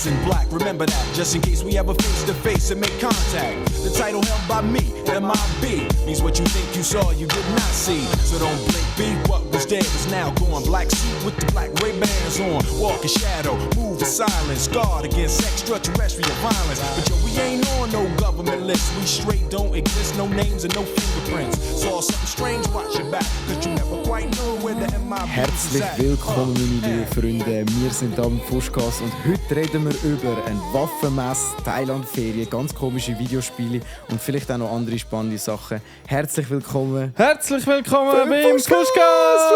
In black, remember that, just in case we ever face to face and make contact. The title held by me, MIB, means what you think you saw, you did not see. So don't blink, be what was dead is now gone. Black suit with the black Ray-Bans on, walk in shadow, move in silence, guard against extraterrestrial violence. But yo, we ain't on no government list, we straight don't exist, no names and no fingerprints. Saw something strange, watch your back, cause you never quite know where the MIB is at. Herzlich willkommen, meine lieben Freunde. Wir sind am Fuschgas und heute reden wir über ein Waffenmess, Thailand-Ferien, ganz komische Videospiele und vielleicht auch noch andere spannende Sachen. Herzlich willkommen. Herzlich willkommen beim Fuschgas!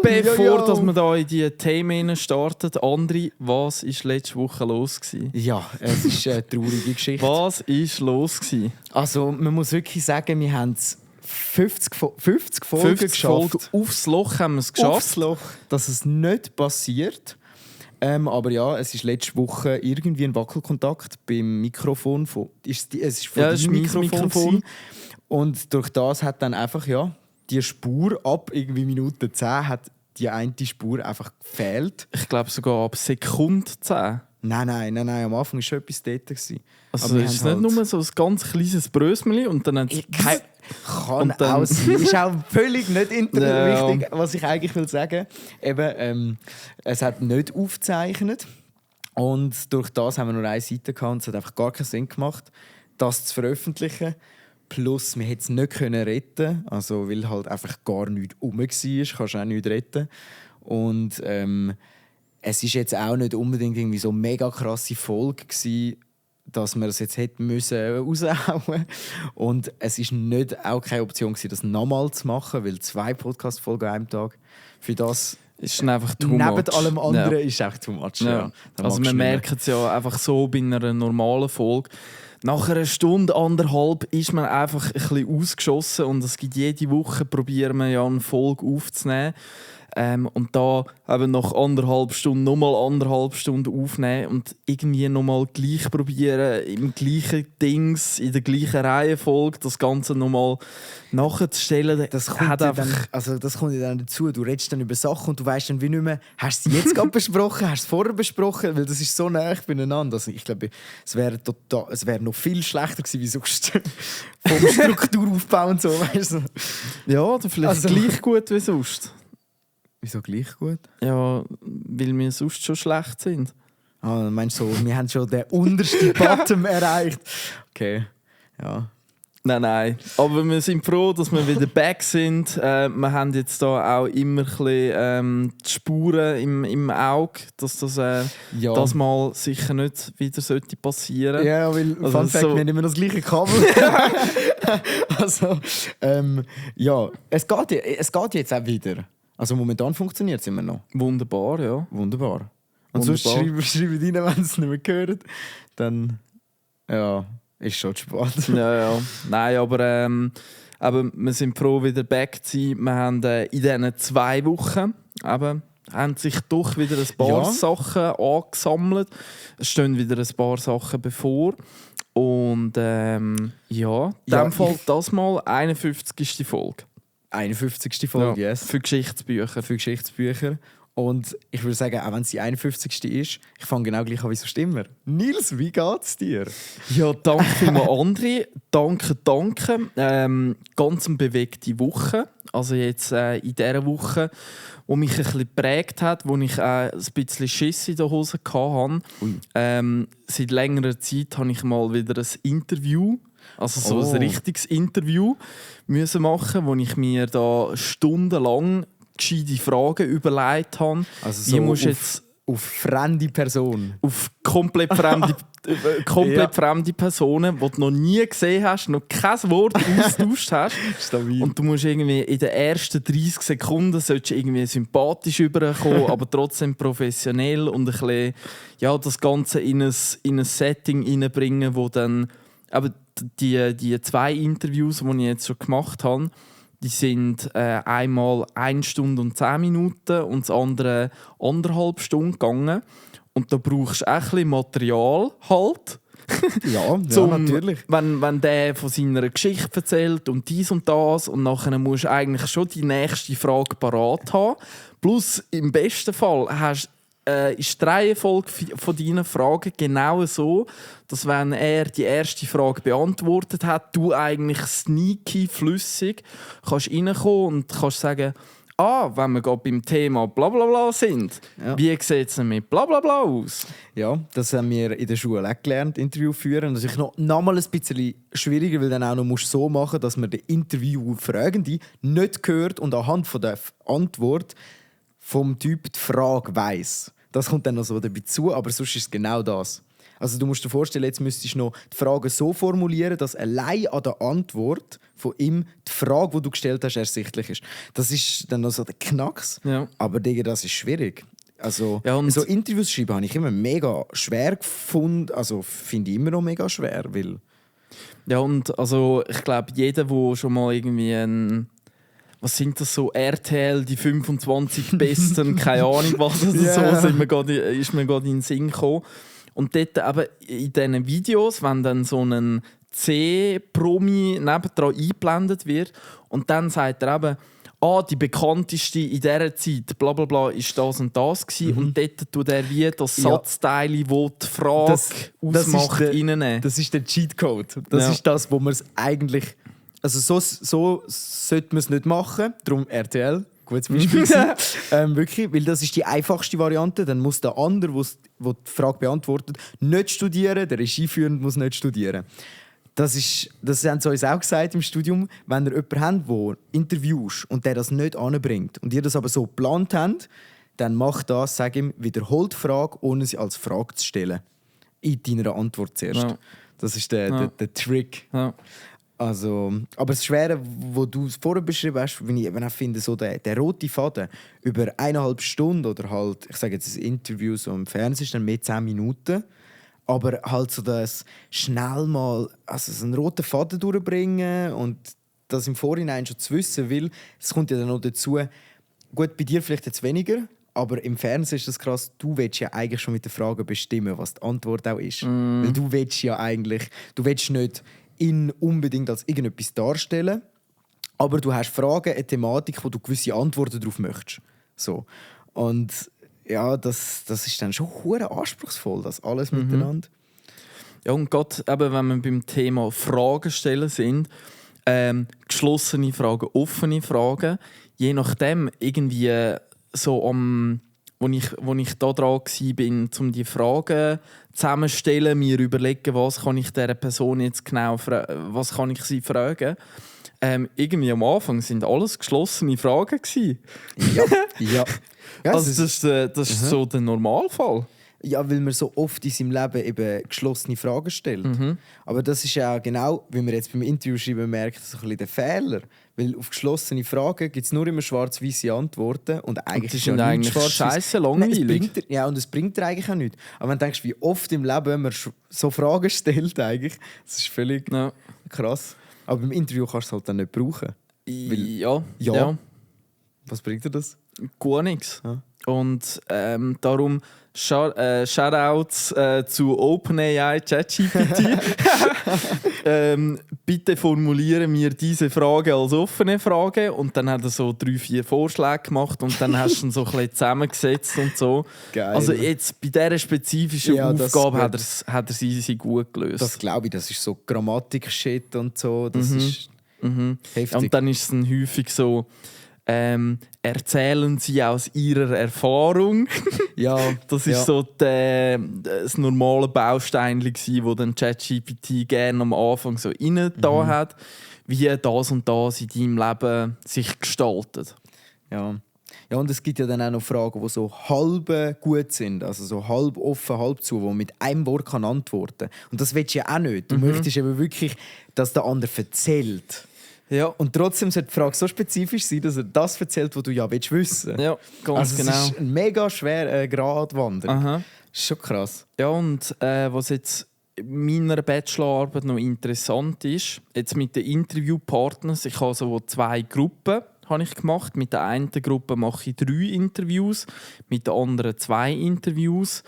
Bevor dass wir hier in die Themen starten, André, was war letzte Woche los gewesen? Ja, es ist eine traurige Geschichte. Was war los gewesen? Also, man muss wirklich sagen, wir haben es 50 Folgen geschafft. Folgen aufs Loch haben wir es geschafft. Aufs Loch, dass es nicht passiert. Aber ja, es ist letzte Woche irgendwie ein Wackelkontakt beim Mikrofon. Es ist von deinem Mikrofon. Und durch das hat dann einfach die Spur ab irgendwie Minute 10 hat die eine Spur einfach gefehlt. Ich glaube sogar ab Sekunde 10. Nein, am Anfang war schon etwas dort. Also ist es nicht nur so ein ganz kleines Brösmeli und dann... Kann auch sein. Ist auch völlig nicht wichtig, was ich eigentlich will sagen. Eben, es hat nicht aufgezeichnet und durch das haben wir nur eine Seite gehabt und es hat einfach gar keinen Sinn gemacht, das zu veröffentlichen. Plus, wir hätten es nicht retten können, also, weil halt einfach gar nichts rum war, kannst du auch nichts retten. Und es war jetzt auch nicht unbedingt irgendwie so eine mega krasse Folge gewesen, dass wir es jetzt hätten müssen raushauen. Und es war auch keine Option gewesen, das nochmal zu machen, weil 2 Podcast-Folgen an einem Tag für das ist einfach too neben much. Allem anderen ist einfach too much. Ja. Also wir merken es ja einfach so bei einer normalen Folge. Nach einer Stunde, 1,5 ist man einfach ein bisschen ausgeschossen und es gibt jede Woche, probieren wir ja eine Folge aufzunehmen. Und da eben nach 1,5 Stunden nochmal 1,5 Stunden aufnehmen und irgendwie nochmal gleich probieren, im gleichen Dings, in der gleichen Reihenfolge das Ganze nochmal nachzustellen. Das kommt ja dann dazu. Du redest dann über Sachen und du weißt dann wie nicht mehr, hast du es jetzt gerade besprochen, hast du es vorher besprochen, weil das ist so nah beieinander. Also ich glaube, es wäre noch viel schlechter gewesen wie sonst. Vom Strukturaufbau und so, weißt du. Ja, oder vielleicht gleich gut wie sonst. Wieso gleich gut? Ja, weil wir sonst schon schlecht sind. Ah, meinst du so, wir haben schon den untersten Bottom erreicht? Okay, ja. Nein. Aber wir sind froh, dass wir wieder back sind. Wir haben jetzt da auch immer ein bisschen, die Spuren im Auge, dass das das mal sicher nicht wieder passieren sollte. Ja, weil Fun Fact, wir haben immer das gleiche Kabel. Also, es geht jetzt auch wieder. Also momentan funktioniert es immer noch. Wunderbar, ja. Wunderbar. Und sonst schreiben rein, wenn es nicht mehr gehört. Dann ist schon spät. Ja. Nein, aber wir sind froh, wieder back zu sein. Wir haben in diesen 2 Wochen haben sich doch wieder ein paar Sachen angesammelt. Es stehen wieder ein paar Sachen bevor. Und in dem Fall das mal 51. Folge. 51. Folge, yes. Für Geschichtsbücher. Und ich würde sagen, auch wenn es die 51. ist, ich fange genau gleich an wie sonst immer. Nils, wie geht's dir? Ja, danke vielmals, André. Danke. Ganz eine bewegte Woche. Also jetzt in dieser Woche, die mich ein bisschen geprägt hat, wo ich ein bisschen Schiss in der Hose hatte. Seit längerer Zeit habe ich mal wieder ein Interview, also so ein richtiges Interview müssen machen, wo ich mir da stundenlang gescheite Fragen überlegt habe. Also so Auf fremde Personen. Auf komplett fremde Personen, die du noch nie gesehen hast, noch kein Wort austauscht hast. Stabil. Und du musst irgendwie in den ersten 30 Sekunden irgendwie sympathisch rüberkommen, aber trotzdem professionell und ein bisschen, ja, das Ganze in ein Setting reinbringen, wo dann... Aber die 2 Interviews, die ich jetzt schon gemacht habe, die sind einmal 1 Stunde und 10 Minuten und das andere 1,5 Stunden gegangen. Und da brauchst du auch ein bisschen Material halt. Ja, natürlich. Wenn der von seiner Geschichte erzählt und dies und das und nachher musst du eigentlich schon die nächste Frage parat haben. Plus im besten Fall ist die Reihenfolge von deinen Fragen genau so, dass wenn er die erste Frage beantwortet hat, du eigentlich sneaky, flüssig kannst reinkommen und kannst sagen, wenn wir gerade beim Thema Blablabla sind, wie sieht es denn mit Blablabla aus? Ja, das haben wir in der Schule auch gelernt, Interview führen. Das ist noch mal ein bisschen schwieriger, weil dann auch noch musst so machen, dass man den Interviewfragende nicht hört und anhand von der Antwort vom Typ die Frage weiss. Das kommt dann noch so dazu, aber sonst ist es genau das. Also du musst dir vorstellen, jetzt müsstest du noch die Frage so formulieren, dass allein an der Antwort von ihm die Frage, die du gestellt hast, ersichtlich ist. Das ist dann noch so der Knacks, aber das ist schwierig. Also so Interviews schreiben habe ich immer mega schwer gefunden, also finde ich immer noch mega schwer, weil... Ja, und also ich glaube, jeder, der schon mal irgendwie was sind das so, RTL, die 25 Besten, keine Ahnung was, so ist mir gerade in den Sinn gekommen. Und dort eben in diesen Videos, wenn dann so ein C-Promi nebendran eingeblendet wird und dann sagt er eben, die bekannteste in dieser Zeit, bla bla bla, ist das und das gewesen. Und dort tut er wie das Satzteil, das die Frage ausmacht, reinnehmen. Das ist der Cheatcode. Das ist das, wo man es eigentlich... Also so sollte man es nicht machen, darum RTL, gutes Beispiel. Wirklich, weil das ist die einfachste Variante. Dann muss der andere, der die Frage beantwortet, nicht studieren, der Regieführende muss nicht studieren. Das haben sie uns auch gesagt im Studium, wenn ihr jemanden habt, der interviewt und der das nicht anbringt und ihr das aber so geplant habt, dann macht das, sag ihm, wiederholt die Frage, ohne sie als Frage zu stellen. In deiner Antwort zuerst. Ja. Das ist der Trick. Ja. Also, aber das Schwere, was du vorher beschrieben hast, wenn ich finde, so der rote Faden über 1,5 Stunden oder halt, ich sage jetzt ein Interview so im Fernsehen ist dann mehr 10 Minuten, aber halt so das schnell mal so einen roten Faden durchbringen und das im Vorhinein schon zu wissen, weil es kommt ja dann noch dazu, gut, bei dir vielleicht jetzt weniger, aber im Fernsehen ist das krass, du willst ja eigentlich schon mit der Frage bestimmen, was die Antwort auch ist. Weil du willst ja eigentlich, du willst nicht ihn unbedingt als irgendetwas darstellen, aber du hast Fragen, eine Thematik, wo du gewisse Antworten darauf möchtest. So. Und ja, das ist dann schon hure anspruchsvoll, das alles miteinander. Ja, und gerade eben, wenn wir beim Thema Fragen stellen sind, geschlossene Fragen, offene Fragen, je nachdem irgendwie so wo ich da dran war, um die Fragen zusammenzustellen, mir überlegen, was kann ich dieser Person jetzt genau was kann ich sie fragen. Irgendwie am Anfang sind alles geschlossene Fragen gewesen. Ja. Also das ist so der Normalfall. Ja, weil man so oft in seinem Leben eben geschlossene Fragen stellt. Aber das ist ja genau, wie man jetzt beim Interview schreiben merkt, so ein bisschen der Fehler. Weil auf geschlossene Fragen gibt es nur immer schwarz-weiße Antworten. Und eigentlich ist ja eigentlich scheiße langweilig. Und es bringt dir eigentlich auch nichts. Aber wenn du denkst, wie oft im Leben man so Fragen stellt, eigentlich, das ist völlig krass. Aber beim Interview kannst du es halt dann nicht brauchen. Ja. Was bringt dir das? Gar nichts. Ja. Und darum Shoutouts zu OpenAI, ChatGPT. Bitte formulieren wir diese Frage als offene Frage. Und dann hat er so 3-4 Vorschläge gemacht und dann hast du ihn so ein bisschen zusammengesetzt und so. Geil. Also jetzt bei dieser spezifischen Aufgabe hat er sie gut gelöst. Das glaube ich, das ist so Grammatik-Shit und so. Das ist heftig. Und dann ist es dann häufig so, erzählen Sie aus Ihrer Erfahrung. Das ist so das normale Baustein, das dann ChatGPT gerne am Anfang so rein da hat, wie das und das in deinem Leben sich gestaltet. Ja, Ja, und es gibt ja dann auch noch Fragen, die so halb gut sind, also so halb offen, halb zu, wo man mit einem Wort kann antworten kann. Und das willst du ja auch nicht. Du möchtest eben wirklich, dass der andere erzählt. Ja. Und trotzdem sollte die Frage so spezifisch sein, dass er das erzählt, was du ja wissen willst. Ja, ganz also genau. Es ist ein mega schwer Gratwanderung. Aha. Das ist schon krass. Ja, und was jetzt in meiner Bachelorarbeit noch interessant ist, jetzt mit den Interviewpartners, ich habe so 2 Gruppen habe ich gemacht. Mit der einen Gruppe mache ich 3 Interviews, mit der anderen 2 Interviews.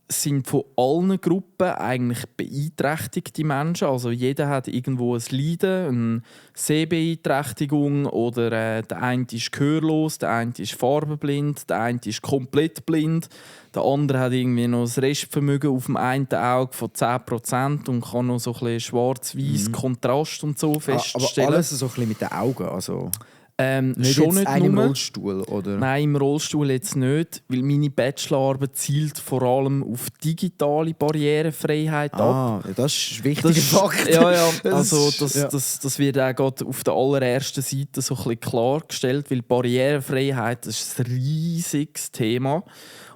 Sind von allen Gruppen eigentlich beeinträchtigte Menschen. Also jeder hat irgendwo ein Leiden, eine Sehbeeinträchtigung oder der eine ist gehörlos, der eine ist farbenblind, der eine ist komplett blind, der andere hat irgendwie noch das Restvermögen auf dem einen Auge von 10% und kann noch so ein bisschen schwarz-weiß Kontrast und so feststellen. Aber alles so ein bisschen mit den Augen, also... Nicht schon nicht im nur. Rollstuhl, oder? Nein, im Rollstuhl jetzt nicht, weil meine Bachelorarbeit zielt vor allem auf digitale Barrierefreiheit ab. Ja, das ist ein wichtiger Fakt. Ja, also das wird auch gerade auf der allerersten Seite so ein bisschen klargestellt, weil Barrierefreiheit ist ein riesiges Thema.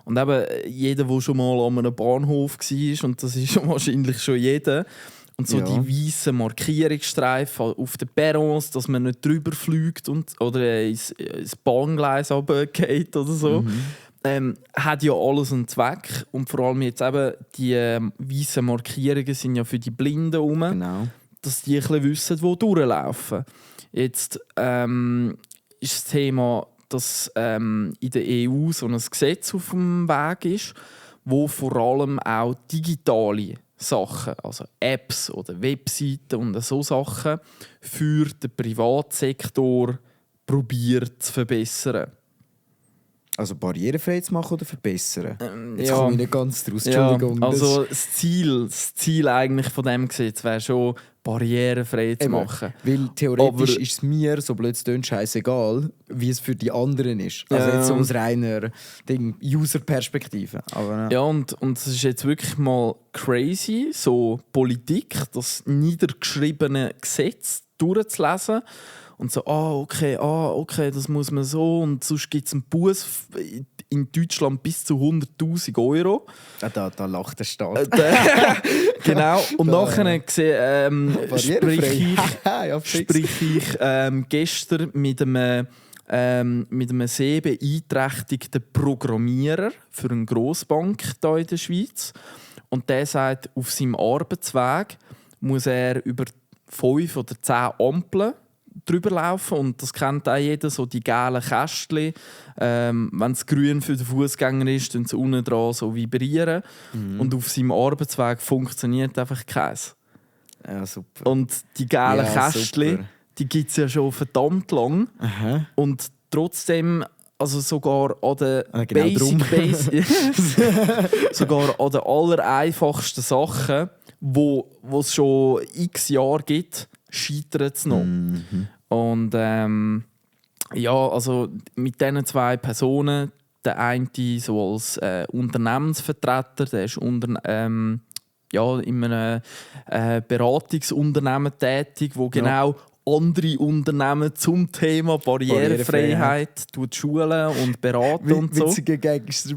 Und eben jeder, der schon mal an einem Bahnhof war, und das ist wahrscheinlich schon jeder, und so die weißen Markierungsstreifen auf den Perrons, dass man nicht drüber fliegt oder ins Bahngleis runtergeht oder so. Hat ja alles einen Zweck. Und vor allem jetzt eben die weißen Markierungen sind ja für die Blinden herum, Genau. dass die ein bisschen wissen, wo durchlaufen. Jetzt ist das Thema, dass in der EU so ein Gesetz auf dem Weg ist, wo vor allem auch digitale Sachen, also Apps oder Webseiten und so Sachen für den Privatsektor probiert zu verbessern. Also barrierefrei zu machen oder verbessern? Jetzt ja. komme ich nicht ganz draus, Entschuldigung. Ja, also das Ziel eigentlich von diesem Gesetz wäre schon, barrierefrei zu machen. Weil theoretisch Aber ist es mir, so blöd es tönt, scheißegal, wie es für die anderen ist. Also jetzt so aus reiner User-Perspektive. Aber, ja, und es ist jetzt wirklich mal crazy, so Politik, das niedergeschriebene Gesetz durchzulesen und so, okay, das muss man so und sonst gibt es einen Buß in Deutschland bis zu 100'000 €. Da lacht der Staat. Genau, und nachher Barrierefrei. sprich ich gestern mit einem sehbeeinträchtigten Programmierer für eine Grossbank hier in der Schweiz. Und der sagt, auf seinem Arbeitsweg muss er über 5 oder 10 Ampeln drüber laufen. Und das kennt auch jeder, so die gelben Kästchen. Wenn es grün für den Fußgänger ist, dann sie unten dran so vibrieren. Und auf seinem Arbeitsweg funktioniert einfach keins. Ja, super. Und die gelben Kästchen, die gibt es ja schon verdammt lang. Aha. Und trotzdem, also sogar an den Basic. sogar an den allereinfachsten Sachen, wo es schon x Jahre gibt, scheitert es noch. Und also mit diesen 2 Personen, der eine so als Unternehmensvertreter, der ist in einem Beratungsunternehmen tätig, wo genau andere Unternehmen zum Thema Barrierefreiheit schulen und beraten und so. Witzige Gag ist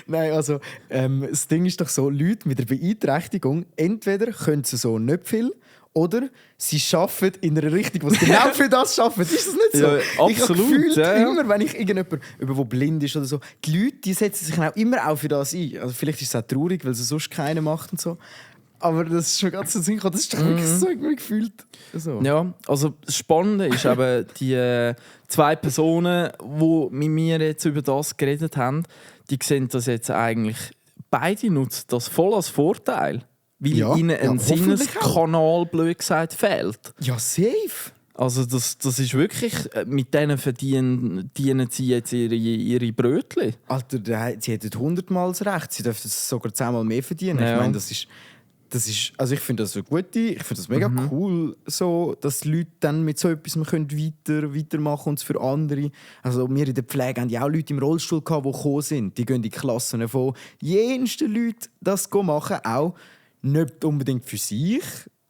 Nein, also das Ding ist doch so, Leute mit einer Beeinträchtigung, entweder können sie so nicht viel, oder sie arbeiten in einer Richtung, die genau für das arbeiten. Ist das nicht so? Ja, absolut. Ich habe gefühlt, immer, wenn ich irgendjemand, der blind ist oder so, die Leute die setzen sich auch immer auch für das ein. Also vielleicht ist es auch traurig, weil es sonst keiner macht und so. Aber das ist schon ganz so sicher. Das ist doch wirklich so irgendwie gefühlt. So. Ja, also das Spannende ist eben, die 2 Personen, die mit mir jetzt über das geredet haben, die sehen das jetzt eigentlich, beide nutzen das voll als Vorteil. Weil ihnen ein Sinneskanal, blöd gesagt, fehlt. Ja, safe. Also das ist wirklich, mit denen verdienen sie jetzt ihre Brötchen. Alter, sie hätten 100-mal das Recht. Sie dürften sogar 10-mal mehr verdienen. Ja. Ich meine, das ist, also ich finde das ich finde das mega cool, so, dass die Leute dann mit so etwas weitermachen und es für andere. Also wir in der Pflege haben ja auch Leute im Rollstuhl gehabt, die gekommen sind. Die gehen in die Klassen von jensten Leuten das machen, auch nicht unbedingt für sich,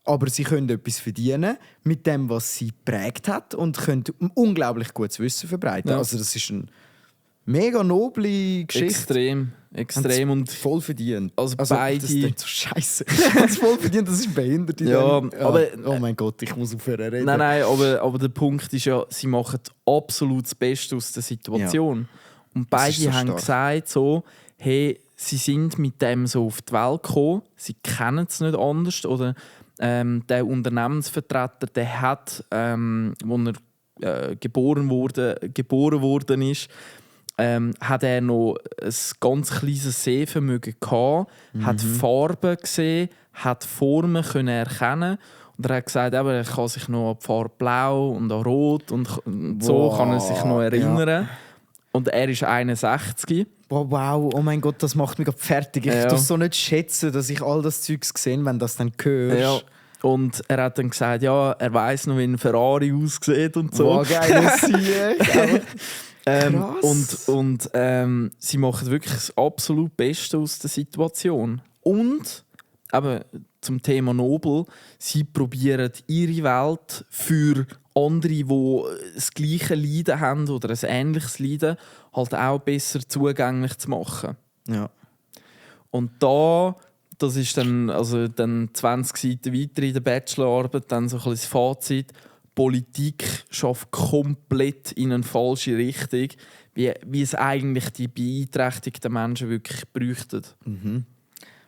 aber sie können etwas verdienen mit dem, was sie geprägt hat und können unglaublich gutes Wissen verbreiten. Ja. Also das ist eine mega noble Geschichte. Extrem und voll verdient. Also beide... Das ist so scheiße. voll verdient, das ist behindert. Aber oh mein Gott, ich muss aufhören reden. Nein, aber der Punkt ist ja, sie machen absolut das Beste aus der Situation. Ja. Und beide so haben gesagt, so, hey, sie sind mit dem so auf die Welt gekommen, sie kennen es nicht anders. Oder der Unternehmensvertreter, der hat, als er geboren worden ist, hat er noch ein ganz kleines Sehvermögen gehabt, hat Farben gesehen, hat Formen können erkennen. Und er hat gesagt, er kann sich noch an die Farbe Blau und an Rot und so kann er sich noch erinnern. Ja. Und er ist 61. Wow, oh mein Gott, das macht mich gerade fertig. Ich kann so nicht schätzen, dass ich all das Zeugs gesehen, wenn das dann hörst. Ja. Und er hat dann gesagt, ja, er weiss noch, wie ein Ferrari aussieht und so. Wow, geil, das und sie machen wirklich das absolut Beste aus der Situation. Und eben zum Thema Nobel, sie probieren ihre Welt für andere, die das gleiche Leiden haben oder ein ähnliches Leiden, halt auch besser zugänglich zu machen. Ja. Und das ist dann 20 Seiten weiter in der Bachelorarbeit, dann so ein bisschen das Fazit. Politik schafft komplett in eine falsche Richtung, wie es eigentlich die beeinträchtigten Menschen wirklich bräuchten. Mhm.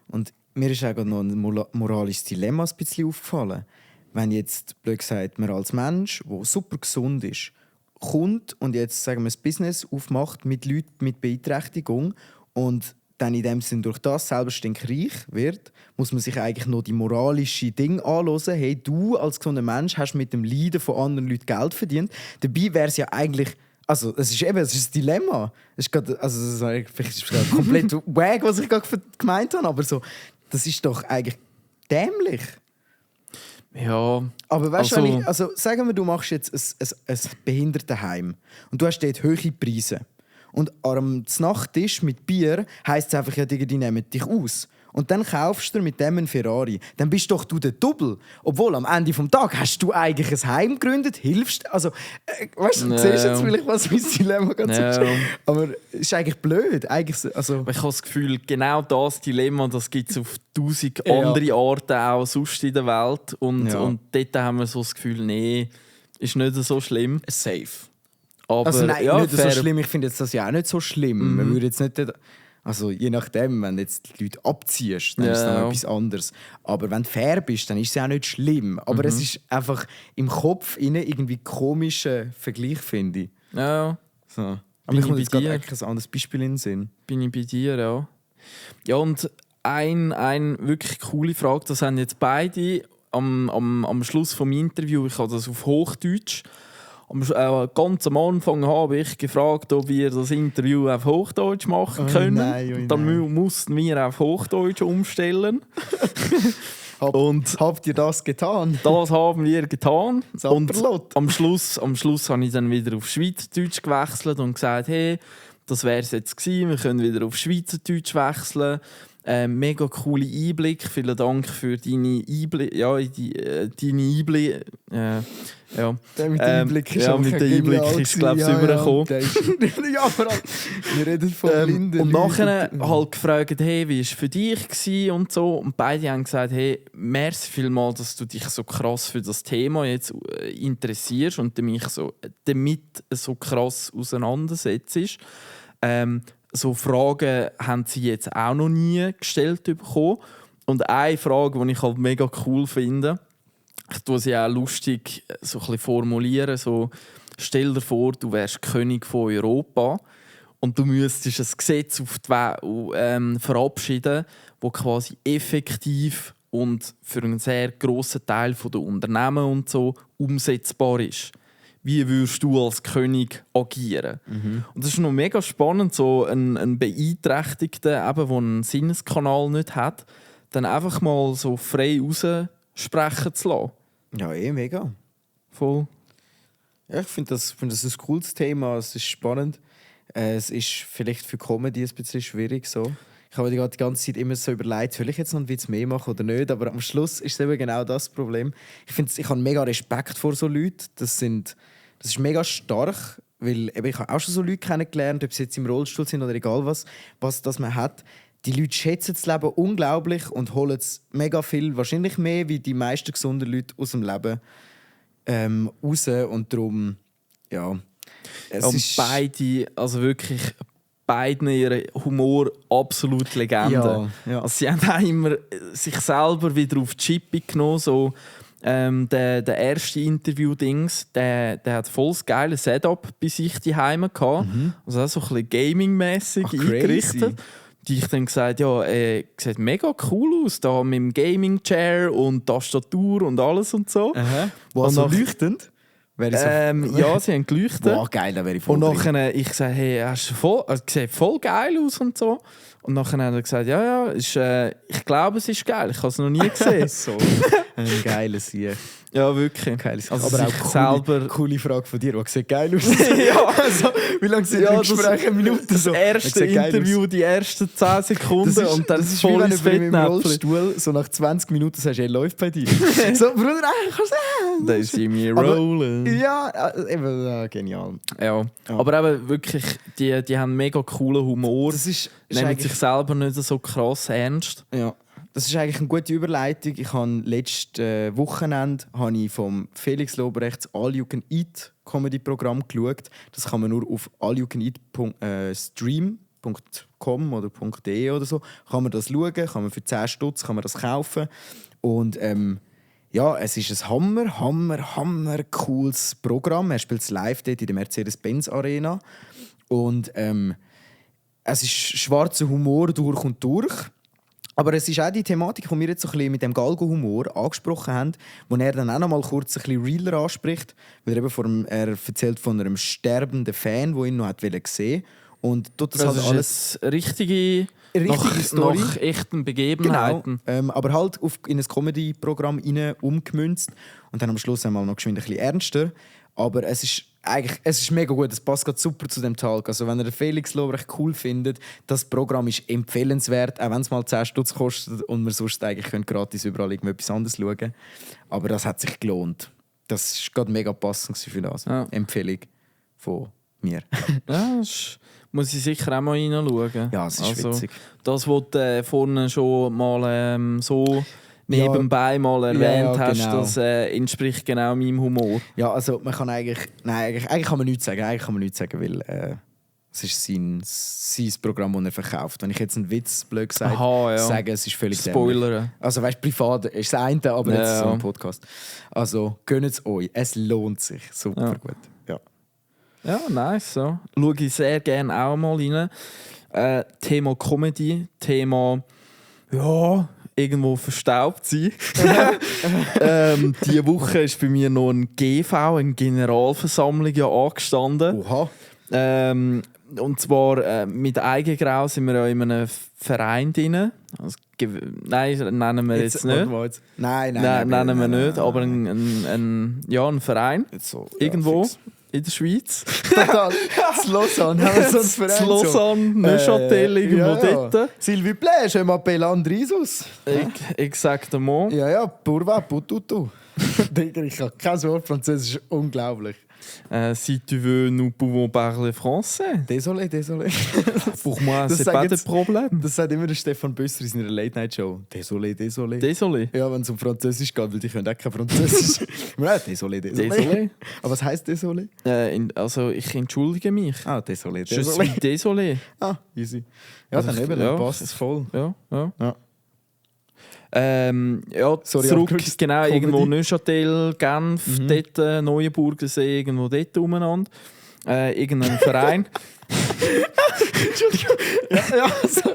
Und mir ist auch noch ein moralisches Dilemma ein bisschen aufgefallen. Wenn jetzt, blöd gesagt, man als Mensch, der super gesund ist, kommt und jetzt sagen wir, ein Business aufmacht mit Leuten mit Beeinträchtigung und dann in dem Sinn durch das selber stinkreich wird, muss man sich eigentlich noch die moralische Dinge anhören. Hey, du als gesunder Mensch hast mit dem Leiden von anderen Leuten Geld verdient. Dabei wäre es ja eigentlich... Also, es ist ein Dilemma. Es ist gerade, vielleicht ist es gerade komplett wack, was ich gerade gemeint habe, aber so, das ist doch eigentlich dämlich. Ja. Aber weißt du, sagen wir, du machst jetzt ein Behindertenheim und du hast dort hohe Preise. Und am Nachttisch mit Bier heisst es einfach, ja, die nehmen dich aus. Und dann kaufst du mit dem einen Ferrari. Dann bist doch du der Double. Obwohl, am Ende des Tages hast du eigentlich ein Heim gegründet, hilfst. Also, weißt du, siehst jetzt vielleicht, was mein Dilemma ist. Aber es ist eigentlich blöd. Ich habe das Gefühl, genau das Dilemma, das gibt es auf 1000 andere Arten auch sonst in der Welt. Und dort haben wir so das Gefühl, nee, ist nicht so schlimm. Safe. Aber, nicht so schlimm. Ich finde das ja auch nicht so schlimm. Man würde jetzt nicht... Also je nachdem, wenn du jetzt die Leute abziehst, dann ist es dann etwas anderes. Aber wenn du fair bist, dann ist es ja auch nicht schlimm. Aber es ist einfach im Kopf irgendwie ein komischer Vergleich, finde ich. Ja. So. Aber ich muss jetzt gerade ein anderes Beispiel in den Sinn. Bin ich bei dir, ja. Ja, und eine wirklich coole Frage, das haben jetzt beide am Schluss des Interviews, ich habe das auf Hochdeutsch, ganz am Anfang habe ich gefragt, ob wir das Interview auf Hochdeutsch machen können. Nein. Dann mussten wir auf Hochdeutsch umstellen. Habt ihr das getan? Das haben wir getan. Und Sapperlot. am Schluss habe ich dann wieder auf Schweizerdeutsch gewechselt und gesagt, hey, das wäre es jetzt gewesen, wir können wieder auf Schweizerdeutsch wechseln. Mega coole Einblick. Vielen Dank für deine Einblicke. Ja, deine Einblicke. Ja. Der mit dem Einblick ist mit dem Einblick ist, glaube ich, übergekommen. Ja, vor allem. Wir reden von blinden und nachher halt gefragt, hey, wie war es für dich gewesen und so. Und beide haben gesagt, hey, merci vielmals, dass du dich so krass für das Thema jetzt interessierst und mich damit so krass auseinandersetzt. So Fragen haben sie jetzt auch noch nie gestellt bekommen. Und eine Frage, die ich halt mega cool finde, ich tue sie auch lustig so ein bisschen formulieren. So, stell dir vor, du wärst König von Europa und du müsstest ein Gesetz verabschieden, das quasi effektiv und für einen sehr grossen Teil der Unternehmen und so umsetzbar ist. Wie würdest du als König agieren? Und das ist noch mega spannend, so ein Beeinträchtigter, der einen Sinneskanal nicht hat, dann einfach mal so frei raussprechen zu lassen. Ja, mega. Voll. Ja, ich finde das ein cooles Thema, es ist spannend. Es ist vielleicht für Comedy ein bisschen schwierig so. Ich habe die ganze Zeit immer so überlegt, will ich jetzt noch einen Witz mehr machen oder nicht, aber am Schluss ist es eben genau das Problem. Ich habe mega Respekt vor so Leuten, das ist mega stark, weil eben, ich habe auch schon so Leute kennengelernt, ob sie jetzt im Rollstuhl sind oder egal was das man hat. Die Leute schätzen das Leben unglaublich und holen es mega viel, wahrscheinlich mehr wie die meisten gesunden Leute aus dem Leben raus. Und darum, ja. Und beide, also wirklich beiden ihren Humor absolut Legende. Ja. Also sie haben auch immer sich selber wieder auf die Chippe genommen. So, der erste Interview-Dings, der hat voll das geile Setup bei sich daheim gehabt. Also auch so ein bisschen gaming-mässig eingerichtet. Die ich dann gesagt, ja, sieht mega cool aus, da mit dem Gaming-Chair und Tastatur und alles und so. Was so leuchtend? Ja, sie haben geleuchtet. Boah, geil, da wäre ich voll. Und nachher ich gesagt, hey, sieht voll geil aus und so. Und nachher hat er gesagt, ja, ich glaube, es ist geil. Ich habe es noch nie gesehen. So ein geiles Sieg. Ja, wirklich. Also aber auch coole Frage von dir, was sieht geil aus? Ja, also, wie lange sind wir Gespräche? Minuten so. Das erste Interview, die ersten 10 Sekunden und dann ist voll ins Fettnäpfchen. Im Rollstuhl, so nach 20 Minuten sagst du, er läuft bei dir. So, Bruder, kannst du da ist sie mir rollen. Ja, eben, genial. Ja. Aber eben wirklich, die haben mega coolen Humor. Nehmen sich selber nicht so krass ernst. Ja. Das ist eigentlich eine gute Überleitung. Ich habe letztes Wochenende vom Felix Lobrechts All You Can Eat Comedy-Programm geschaut. Das kann man nur auf allyoucaneat.stream.com oder .de oder so. Kann man das schauen, kann man für 10 Stutz kann man das kaufen. Und ja, es ist ein hammer cooles Programm. Er spielt es live dort in der Mercedes-Benz Arena. Und es ist schwarzer Humor durch und durch. Aber es ist auch die Thematik, die wir jetzt so ein bisschen mit dem Galgo-Humor angesprochen haben, wo er dann auch noch mal kurz ein bisschen realer anspricht, weil er erzählt von einem sterbenden Fan, der ihn noch gesehen hat. Und tut das halt alles richtige Story. Nach echten Begebenheiten. Genau, aber halt in ein Comedy-Programm umgemünzt. Und dann am Schluss einmal noch geschwind ein bisschen ernster. Aber es ist mega gut, es passt gerade super zu dem Tag. Also wenn ihr Felix Lobrecht cool findet, das Programm ist empfehlenswert, auch wenn es mal 10 Stutz kostet und man sonst eigentlich gratis überall etwas anderes schauen können. Aber das hat sich gelohnt. Das war gerade mega passend für das. Ja. Empfehlung von mir. Ja, muss ich sicher auch mal reinschauen. Ja, es ist witzig. Das, was du vorne schon mal so nebenbei mal erwähnt hast, genau. Das entspricht genau meinem Humor. Ja, also man kann eigentlich kann man nichts sagen. Weil es ist sein Programm, das er verkauft. Wenn ich jetzt einen Witz blöd sage, es ist völlig Spoilern. Also weißt, privat ist das eine, aber nicht so ein Podcast. Also gönnt es euch. Es lohnt sich. Super gut. Ja, nice. So. Schaue ich sehr gerne auch mal rein. Thema Comedy, Thema irgendwo verstaubt sein. Diese Woche ist bei mir noch ein GV, eine Generalversammlung angestanden. Oha. Und zwar mit Eigengrau sind wir ja in einem Verein drin. Also, nein, nennen wir jetzt nicht. Nein, nennen wir nicht, aber ein Verein. So, irgendwo. Fix. In der Schweiz. Total. Das Lausanne haben wir so ein Verein. Das Lausanne, Neuchâtel, irgendwo dort. S'il vous plaît, je m'appelle Andrisus. Exactement. Ja, pourva, pututu. Ich habe kein Wort Französisch, unglaublich. Si tu veux, nous pouvons parler français. Désolé. Pour moi, c'est pas de problème. Das sagt immer der Stefan Büsser in seiner Late-Night-Show. Désolé. Désolé. Ja, wenn es um Französisch geht, weil die können auch kein Französisch. Désolé. Aber was heisst Désolé? Also, ich entschuldige mich. Ah, Désolé. Je suis désolé. Ah, easy. Ja, dann eben, dann passt es voll. Ja. Sorry, zurück, genau, Comedy. irgendwo Neuchâtel, Genf, dort, Neuenburgersee, irgendwo dort umeinander. Irgendein Verein. Entschuldigung. Ja, so.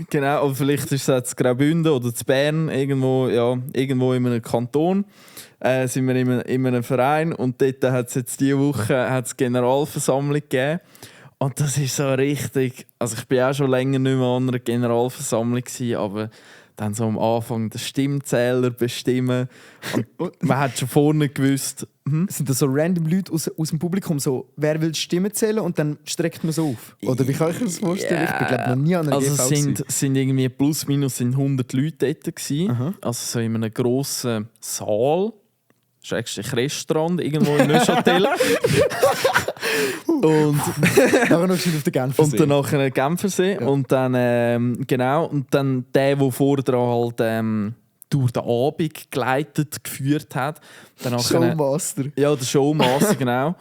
Genau, oder vielleicht ist es jetzt Graubünden oder zu Bern, irgendwo in einem Kanton. Sind wir in einem Verein und dort hat es jetzt diese Woche Generalversammlung gegeben. Und das ist so richtig. Also ich bin auch schon länger nicht mehr an einer Generalversammlung gewesen, aber dann so am Anfang den Stimmzähler bestimmen. Und man hat schon vorne gewusst, sind das so random Leute aus dem Publikum, so, wer will Stimmen zählen und dann streckt man so auf? Oder wie kann ich mir das vorstellen? Ich bin glaube noch nie an einer also GV es sind irgendwie plus minus sind 100 Leute dort gewesen. Also so in einem grossen Saal. Schrägstrich Restaurant, irgendwo in Neuchâtel. Und nachher noch auf den Genfersee. Und dann nachher Genfersee. Ja. Und dann, genau, und dann der vorher dran halt durch den Abend geleitet, geführt hat. Showmaster. Ja, der Showmaster, genau.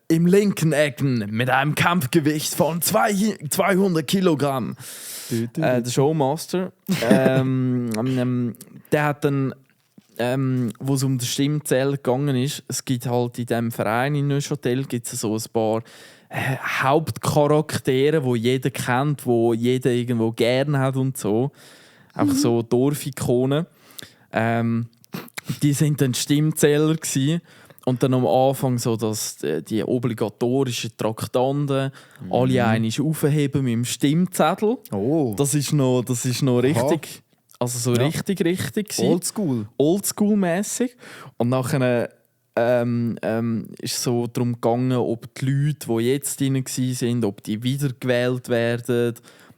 Im linken Ecken mit einem Kampfgewicht von 200 Kilogramm. Der Showmaster. Der hat dann wo es um den Stimmzähler gegangen ist, es gibt halt in diesem Verein in Neuchâtel gibt's so ein paar Hauptcharaktere, die jeder kennt, wo jeder irgendwo gerne hat und so. Einfach so Dorfikonen. Die sind dann Stimmzähler gewesen. Und dann am Anfang so, dass die obligatorischen Traktanten alle einmal aufheben mit dem Stimmzettel. Oh. Das ist noch richtig. Also so richtig gewesen. Oldschool-mässig. Und nachher ist es so darum gegangen, ob die Leute, die jetzt drin waren, ob die wiedergewählt werden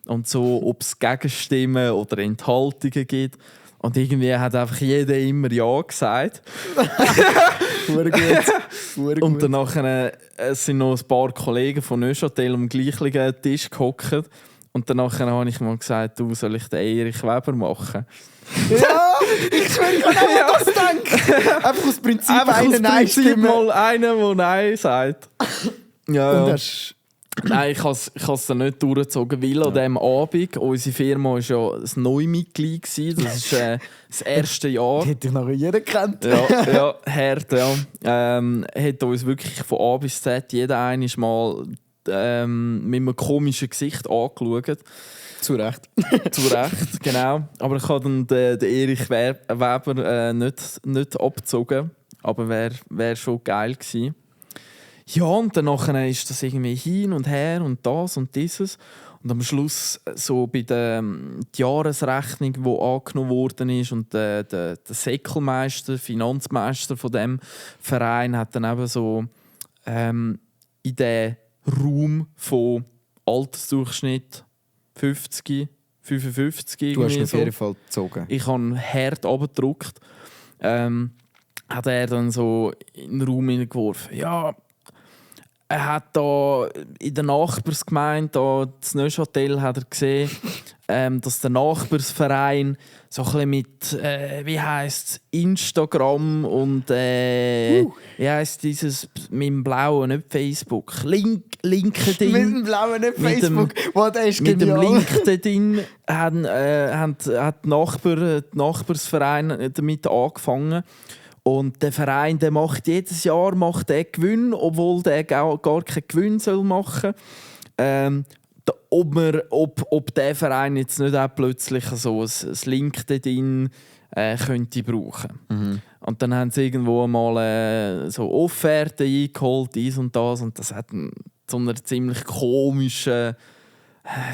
und so, ob es Gegenstimmen oder Enthaltungen gibt. Und irgendwie hat einfach jeder immer Ja gesagt. Gut. Und dann nachher, sind noch ein paar Kollegen von Neuchâtel am gleichen Tisch gehockt. Und danach habe ich mal gesagt, du, soll ich den Erich Weber machen? Ja, ich schwöre, ich habe auch das gedacht. Einfach aus Prinzip einen Nein-Stimme. Mal einen, der Nein sagt. Ja. Und nein, ich habe es dann nicht durchgezogen, weil an diesem Abend, unsere Firma war ja ein Neumitglied, das ist das erste Jahr. Die hätte ich noch jeder gekannt. Ja, hart, ja. Hat uns wirklich von A bis Z jeder einmal mal mit einem komischen Gesicht angeschaut. Zu Recht, genau. Aber ich habe dann den Erich Weber nicht abgezogen. Aber wäre schon geil gewesen. Ja, und dann ist das irgendwie hin und her und das und dieses. Und am Schluss, so bei der Jahresrechnung, die angenommen worden ist, und der Säckelmeister, Finanzmeister von dem Verein, hat dann eben so in den Raum von Altersdurchschnitt 50, 55. Du hast ihn auf so. jeden Fall gezogen. Ich habe hart runtergedrückt. Hat er dann so in den Raum hineingeworfen. Ja, er hat da in der Nachbarsgemeinde, da in Neuchâtel, hat er gesehen, dass der Nachbarsverein so ein bisschen mit, wie heisst Instagram und wie heisst dieses mit dem blauen, nicht Facebook, LinkedIn. Mit dem blauen, nicht Facebook. Mit dem LinkedIn hat der Nachbarsverein damit angefangen. Und der Verein, der macht jedes Jahr Gewinn, obwohl der gar keinen Gewinn machen soll. Ob der Verein jetzt nicht auch plötzlich so ein LinkedIn könnte brauchen. Mhm. Und dann haben sie irgendwo mal so Offerten eingeholt, dies und das. Und das hat so eine ziemlich komische,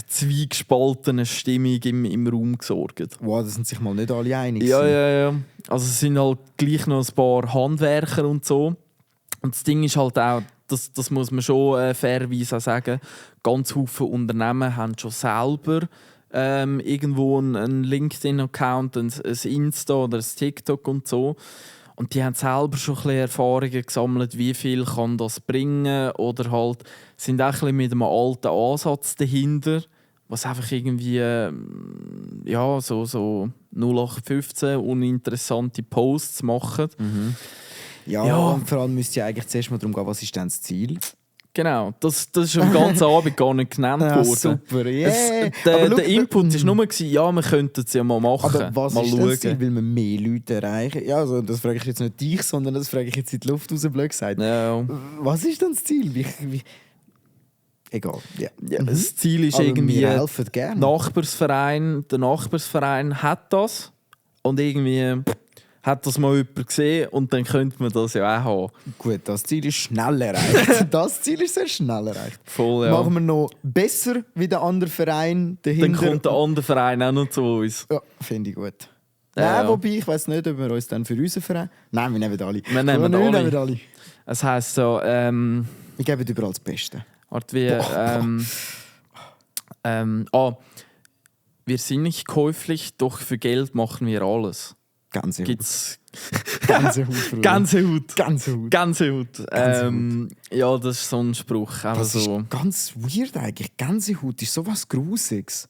zweigespaltene Stimmung im Raum gesorgt. Wow, da sind sich mal nicht alle einig. Ja. Also es sind halt gleich noch ein paar Handwerker und so. Und das Ding ist halt auch, das muss man schon fairerweise auch sagen, ganz viele Unternehmen haben schon selber irgendwo einen LinkedIn-Account, ein Insta oder ein TikTok und so. Und die haben selber schon ein bisschen Erfahrungen gesammelt, wie viel kann das bringen, oder halt sind auch ein bisschen mit einem alten Ansatz dahinter, was einfach irgendwie ja, so 0815 uninteressante Posts machen. Mhm. Ja, und vor allem müsste ja eigentlich zuerst mal darum gehen, was ist denn das Ziel? Genau, das ist am ganzen Abend gar nicht genannt worden. Super, yeah. Der Input war nur, ja, wir könnten es ja mal machen. Aber was mal ist schauen. Das Ziel? Will man mehr Leute erreichen? Ja, also, das frage ich jetzt nicht dich, sondern das frage ich jetzt in die Luft raus, blöd gesagt. Ja. Was ist denn das Ziel? Egal. Yeah. Ja, das Ziel ist aber irgendwie, wir helfen gerne. der Nachbarsverein hat das und irgendwie hat das mal jemand gesehen und dann könnte man das ja auch haben. Gut, das Ziel ist schnell erreicht. Das Ziel ist sehr schnell erreicht. Voll, ja. Machen wir noch besser wie der andere Verein dahinter. Dann kommt der andere Verein auch noch zu uns. Ja, finde ich gut. Ja, Nein, ja. wobei, ich weiss nicht, ob wir uns dann für unseren Verein... Nein, wir nehmen alle. Wir nehmen alle. alle. Es heisst so, Wir geben überall das Beste. wir sind nicht käuflich, doch für Geld machen wir alles. Ganze Hut. Gibt's Ganze Hut, Bruder. ganze Hut. Ganze Hut. Ganze Hut. Ja, das ist so ein Spruch. Das So. ist ganz weird eigentlich. Ganze Hut ist sowas Grusiges.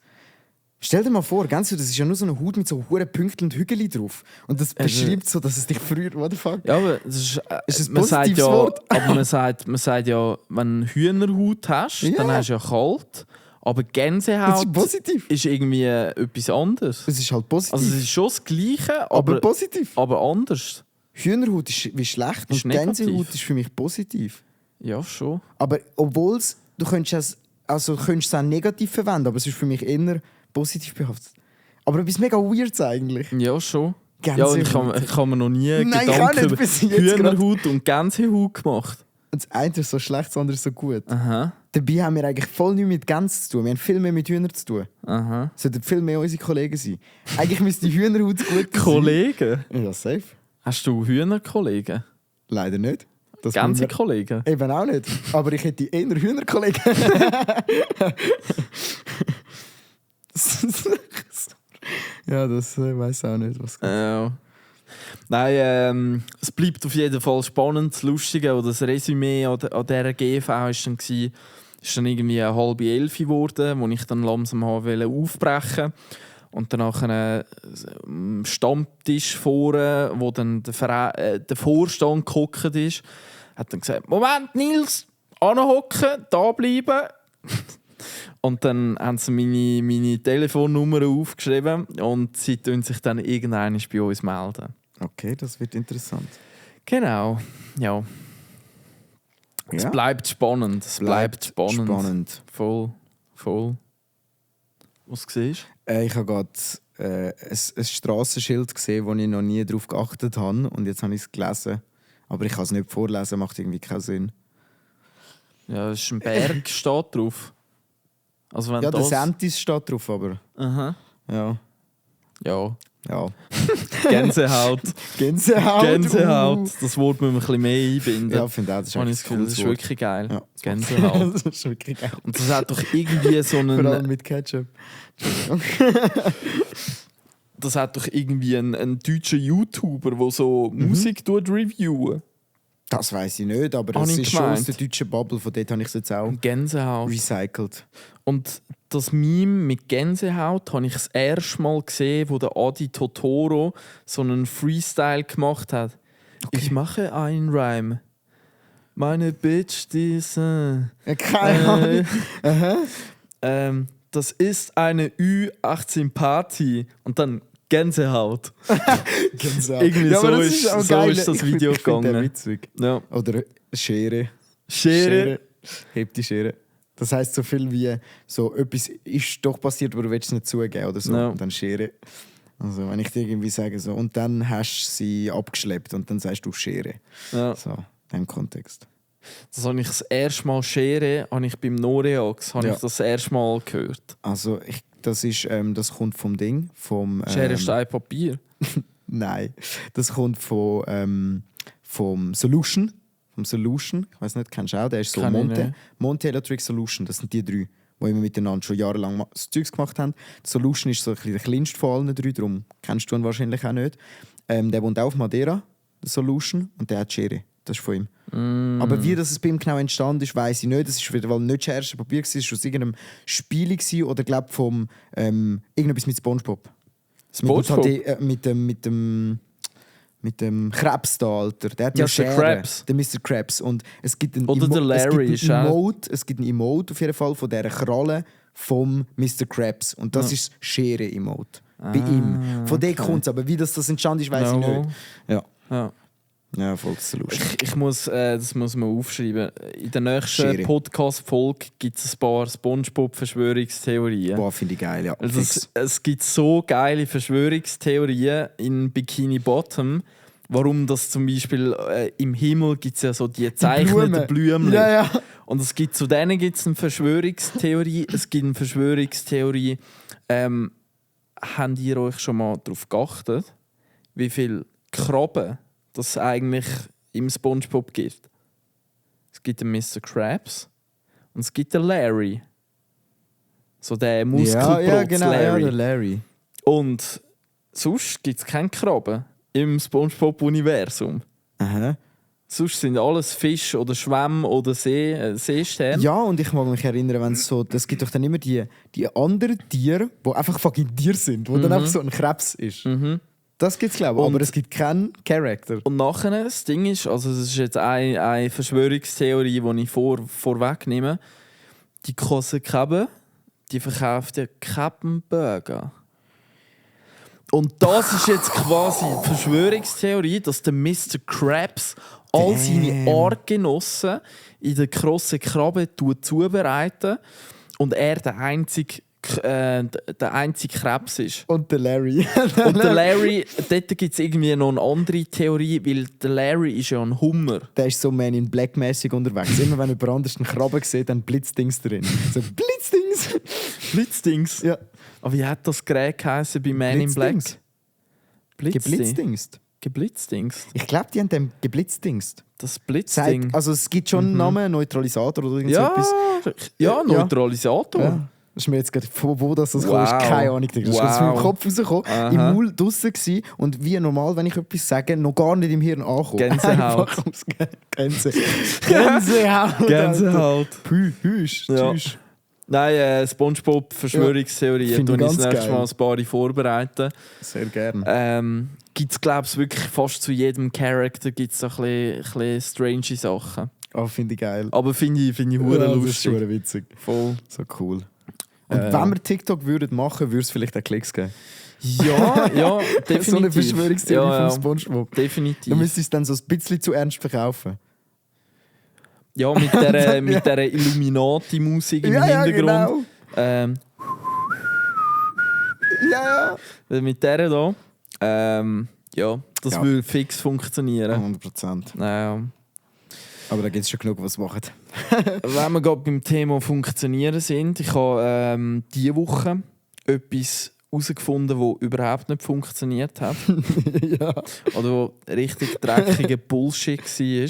Stell dir mal vor, Ganze Hut, das ist ja nur so eine Hut mit so hohen Punkten und Hügeln drauf. Und das beschreibt so, dass es dich früher... What the fuck? Ja, aber das ist Ist ein man sagt positives ja, Wort? aber man sagt ja, wenn du Hühnerhaut hast, Ja. dann hast du ja kalt. Aber Das Gänsehaut ist positiv. ist irgendwie etwas anderes. Es ist halt positiv. Also es ist schon das Gleiche, aber aber positiv. anders. Hühnerhaut ist wie schlecht Ist und negativ. Gänsehaut ist für mich positiv. Ja, schon. Aber obwohl es... Du könntest es auch negativ verwenden, aber es ist für mich eher positiv behaftet. Aber etwas mega Weirds eigentlich. Ja, schon. Gänsehaut. Ja, und ich kann mir noch nie Nein, ich auch Gedanken nicht, über bis jetzt Hühnerhaut und Gänsehaut gemacht. Und das eine ist so schlecht, das andere ist so gut. Aha, Dabei haben wir eigentlich voll nichts mit Gänsen zu tun. Wir haben viel mehr mit Hühnern zu tun. aha. Sollten viel mehr unsere Kollegen sein. Eigentlich müsste die Hühnerhaut gut sein. Kollegen? Ja, safe. Hast du Hühnerkollegen? Leider nicht. Das Ganze müssen wir- Kollegen? Eben auch nicht. Aber ich hätte eher Hühnerkollegen. Ja, das weiß auch nicht, was. Ja. Nein, es bleibt auf jeden Fall spannend. Das Lustige oder das Resümee an dieser GV war dann, ist dann irgendwie 10:30 geworden, wo ich dann langsam wollte aufbrechen. Und dann nach einem Stammtisch vorne, wo dann der Vorstand gehockt ist, hat dann gesagt: Moment, Nils, anhocken, da bleiben. Und dann haben sie meine Telefonnummer aufgeschrieben und sie melden sich dann irgendwann bei uns melden. Okay, das wird interessant. Genau, ja. Es Ja. bleibt spannend. Es bleibt spannend. Spannend. Voll. Was siehst Ich habe gerade ein Strassenschild gesehen, wo ich noch nie darauf geachtet habe. Und jetzt habe ich es gelesen. Aber ich kann es nicht vorlesen, macht irgendwie keinen Sinn. du? Ja, es ist ein Berg, steht drauf. Also wenn Ja, der das... Sentis steht drauf, aber Aha. ja. Ja. Ja. Gänsehaut. Gänsehaut. Gänsehaut. Das Wort müssen wir ein bisschen mehr einbinden. Ja, ich finde auch, das ist Habe ich eigentlich das Gefühl, ein das ist cooles Wort. wirklich geil. Ja. Gänsehaut. Das ist wirklich geil. Und das hat doch irgendwie so Vor allem einen... mit Ketchup. Das hat doch irgendwie einen deutschen YouTuber, der so Musik reviewen. Das weiß ich nicht, aber Habe es ich ist schon gemeint. aus der deutschen Bubble, von dort habe ich es jetzt auch Gänsehaut. recycelt. Und das Meme mit Gänsehaut habe ich das erste Mal gesehen, wo der Adi Totoro so einen Freestyle gemacht hat. Ich mache einen Rhyme. Meine Bitch, die ist... Keine Ahnung. Das ist eine Ü18-Party. Und dann Gänsehaut. Gänsehaut. Irgendwie aber so das ist- auch so geil. ist das Ich find- Video ich find den gegangen. witzig. Ja. Oder Schere. Schere. Heb die Schere. Das heisst so viel wie so etwas ist doch passiert, aber du willst es nicht zugeben oder so. Ja. Und dann Schere. Also wenn ich dir irgendwie sage so und dann hast du sie abgeschleppt und dann sagst du Schere. Ja. So, in dem Kontext. Das habe ich das erste Mal Schere, habe ich beim Noreax, habe Ja. ich das erste Mal gehört. Also das kommt vom Ding, vom Schere, Stein, Papier. Nein, das kommt vom Solution. Vom Solution. Ich weiß nicht, kennst du auch? Der ist so Kenn ich Monte. nicht. Monte Electric Solution. Das sind die drei, die immer miteinander schon jahrelang das Zeugs gemacht haben. Die Solution ist so ein bisschen der kleinste von allen drei, darum kennst du ihn wahrscheinlich auch nicht. Der wohnt auch auf Madeira, der Solution, und der hat Schere. Das ist von ihm. Aber wie das bei ihm genau entstanden ist, weiß ich nicht. Das war wieder nicht Schere, Stein, Papier, es war aus irgendeinem Spiel gewesen, oder glaube vom irgendetwas mit SpongeBob. SpongeBob? Mit dem Krebs da, Alter. Der hat Mr. ja Schere. Krabs. Der Mr. Krabs. Und es gibt einen Oder der Larry ist auch- Es gibt ein Emote auf jeden Fall von dieser Kralle vom Mr. Krabs. Und das ist das Schere-Emote. Bei ihm. Von dem okay. kommt es. Aber wie das entstanden ist, weiß ich Jawohl. nicht. Ja. Ja. Ja, voll, das ist lustig. Ich muss, das muss man aufschreiben. In der nächsten Podcast-Folge gibt es ein paar SpongeBob-Verschwörungstheorien. Boah, finde ich geil, ja. Also es gibt so geile Verschwörungstheorien in Bikini Bottom. Warum das zum Beispiel im Himmel gibt es ja so die gezeichneten Blümchen. Ja, ja. Und es gibt, zu denen gibt es eine Verschwörungstheorie. Es gibt eine Verschwörungstheorie. Habt ihr euch schon mal darauf geachtet, wie viele Krabben das eigentlich im SpongeBob gibt? Es gibt den Mr. Krabs und es gibt den Larry. So der Muskelprotz ja, genau, Larry. Ja, der Larry. Und sonst gibt es keinen Krabben im SpongeBob-Universum. Aha. Sonst sind alles Fisch oder Schwämme oder Seesterne. Ja, und ich mag mich erinnern, wenn es so, es gibt doch dann immer die anderen Tiere, die einfach fucking Tiere sind, wo dann einfach so ein Krebs ist. Das gibt es, glaube ich, aber es gibt keinen Charakter. Und nachher, das Ding ist, also das ist jetzt eine Verschwörungstheorie, die ich vorwegnehme. Die große Krabbe, die verkauft ja Krabbenburger. Und das ist jetzt quasi die Verschwörungstheorie, dass der Mr. Krabs all seine Artgenossen in der grossen Krabbe zubereiten und er der einzige Krebs ist. Und der Larry. Und der Larry, dort gibt es irgendwie noch eine andere Theorie, weil der Larry ist ja ein Hummer. Der ist so Man in Black-mäßig unterwegs. Immer wenn jemand anders einen Krabben sieht, dann Blitzdings drin. So Blitzdings! Blitzdings? Ja. Aber wie hat das Gerät geheißen bei Man in Black? Geblitzdingst. Geblitzdingst. Ich glaube, die haben dem geblitzdingst. Das Blitzding. Also es gibt schon einen Namen, Neutralisator oder irgendetwas. Ja, Neutralisator. Ja. Das ist mir jetzt gerade, wo das Wow. kommt, ist keine Ahnung. Das ist aus meinem Kopf rausgekommen, Aha. im Maul draussen gewesen und wie normal, wenn ich etwas sage, noch gar nicht im Hirn ankommen. Gänsehaut. Einfach ums Gänsehaut. Gänsehaut. Hüsch. Ja. Nein, SpongeBob-Verschwörungstheorie. Ja, finde Ich ich das ganz nächste Mal ein paar vorbereiten. Sehr gerne. Gibt es, glaube ich, wirklich fast zu jedem Charakter gibt's so ein bisschen strange Sachen. Oh, finde ich geil. Aber finde ich hure Das ist lustig. hure witzig. Voll. So cool. Und wenn wir TikTok würden machen, würde es vielleicht auch Klicks geben. Ja, definitiv. So eine Verschwörungstheorie Ja. vom SpongeBob. Definitiv. Dann müsste es dann so ein bisschen zu ernst verkaufen. Ja, mit dieser Illuminati-Musik im Hintergrund. Genau. Ja. Mit der hier. Ja, das Ja. würde fix funktionieren. 100%. Ja. Aber da gibt es schon genug, was machen. Wenn wir gerade beim Thema Funktionieren sind, ich habe diese Woche etwas herausgefunden, das überhaupt nicht funktioniert hat. Ja. Oder wo richtig dreckiger Bullshit war.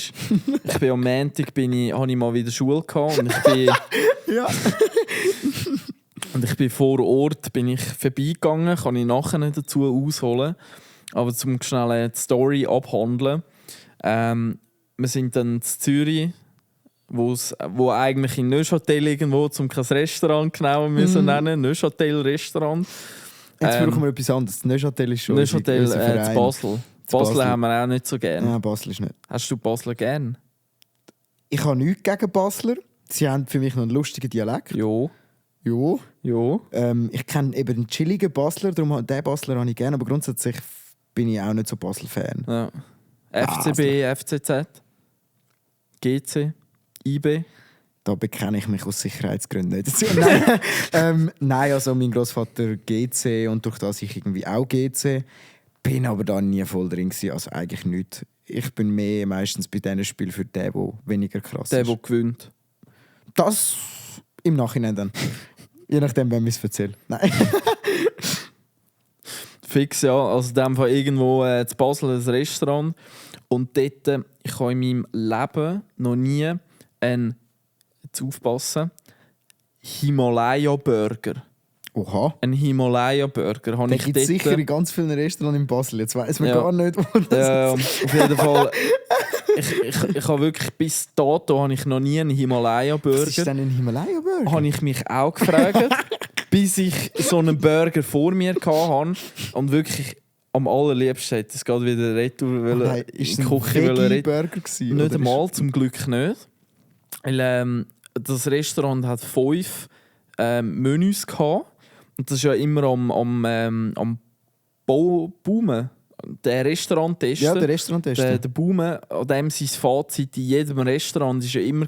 Ich bin am Montag habe ich mal wieder Schule gehabt und Ja. ich bin vor Ort vorbeigegangen, kann ich nachher nicht dazu ausholen. Aber zum schnell die Story abhandeln. Wir sind dann in Zürich, wo eigentlich in Neuchâtel irgendwo, zum kein Restaurant genau müssen nennen, Neuchâtel-Restaurant. Jetzt brauchen wir etwas anderes. Neuchâtel ist schon Neuchâtel unser Verein. zu Basel. Basel haben wir auch nicht so gerne. Ja, Basel ist nicht. Hast du Basel gern? Ich habe nichts gegen Basler. Sie haben für mich noch einen lustigen Dialekt. Ja. Ja. Ja. Ich kenne eben einen chilligen Basler, darum den Basler habe ich gerne, aber grundsätzlich bin ich auch nicht so Basel-Fan. Ja. FCB, FCZ, GC, IB. Da bekenne ich mich aus Sicherheitsgründen nicht dazu. Nein, also mein Großvater GC und durch das ich irgendwie auch GC. Bin aber da nie voll drin gewesen, also eigentlich nicht. Ich bin mehr meistens bei diesen Spielen für den, der weniger krass Der, ist. der gewinnt. Das im Nachhinein dann. Je nachdem, wer mir es erzählt. Nein. Fix, ja. Also in dem Fall irgendwo in Basel ein Restaurant. Und dort, ich habe in meinem Leben noch nie einen, jetzt aufpassen, Himalaya-Burger. Oha. Ein Himalaya-Burger habe Den ich gibt es dort. sicher in ganz vielen Restaurants in Basel. Jetzt weiss man Ja. gar nicht, wo das ist. Auf jeden Fall. Ich habe wirklich bis dato habe ich noch nie einen Was ist Himalaya-Burger. denn ein Himalaya-Burger? Habe ich mich auch gefragt, bis ich so einen Burger vor mir hatte und wirklich am allerliebsten hätte es gerade wieder retour Nein, in ist die es Küche ein retour. Veggie-Burger gewesen? Nicht oder einmal, zum Glück nicht. Weil das Restaurant hat 5 Menüs gehabt. Und das ist ja immer am Baumen. der Restauranttester. Ja, der Restauranttester. Der Baume, an dem sein Fazit in jedem Restaurant war ja immer,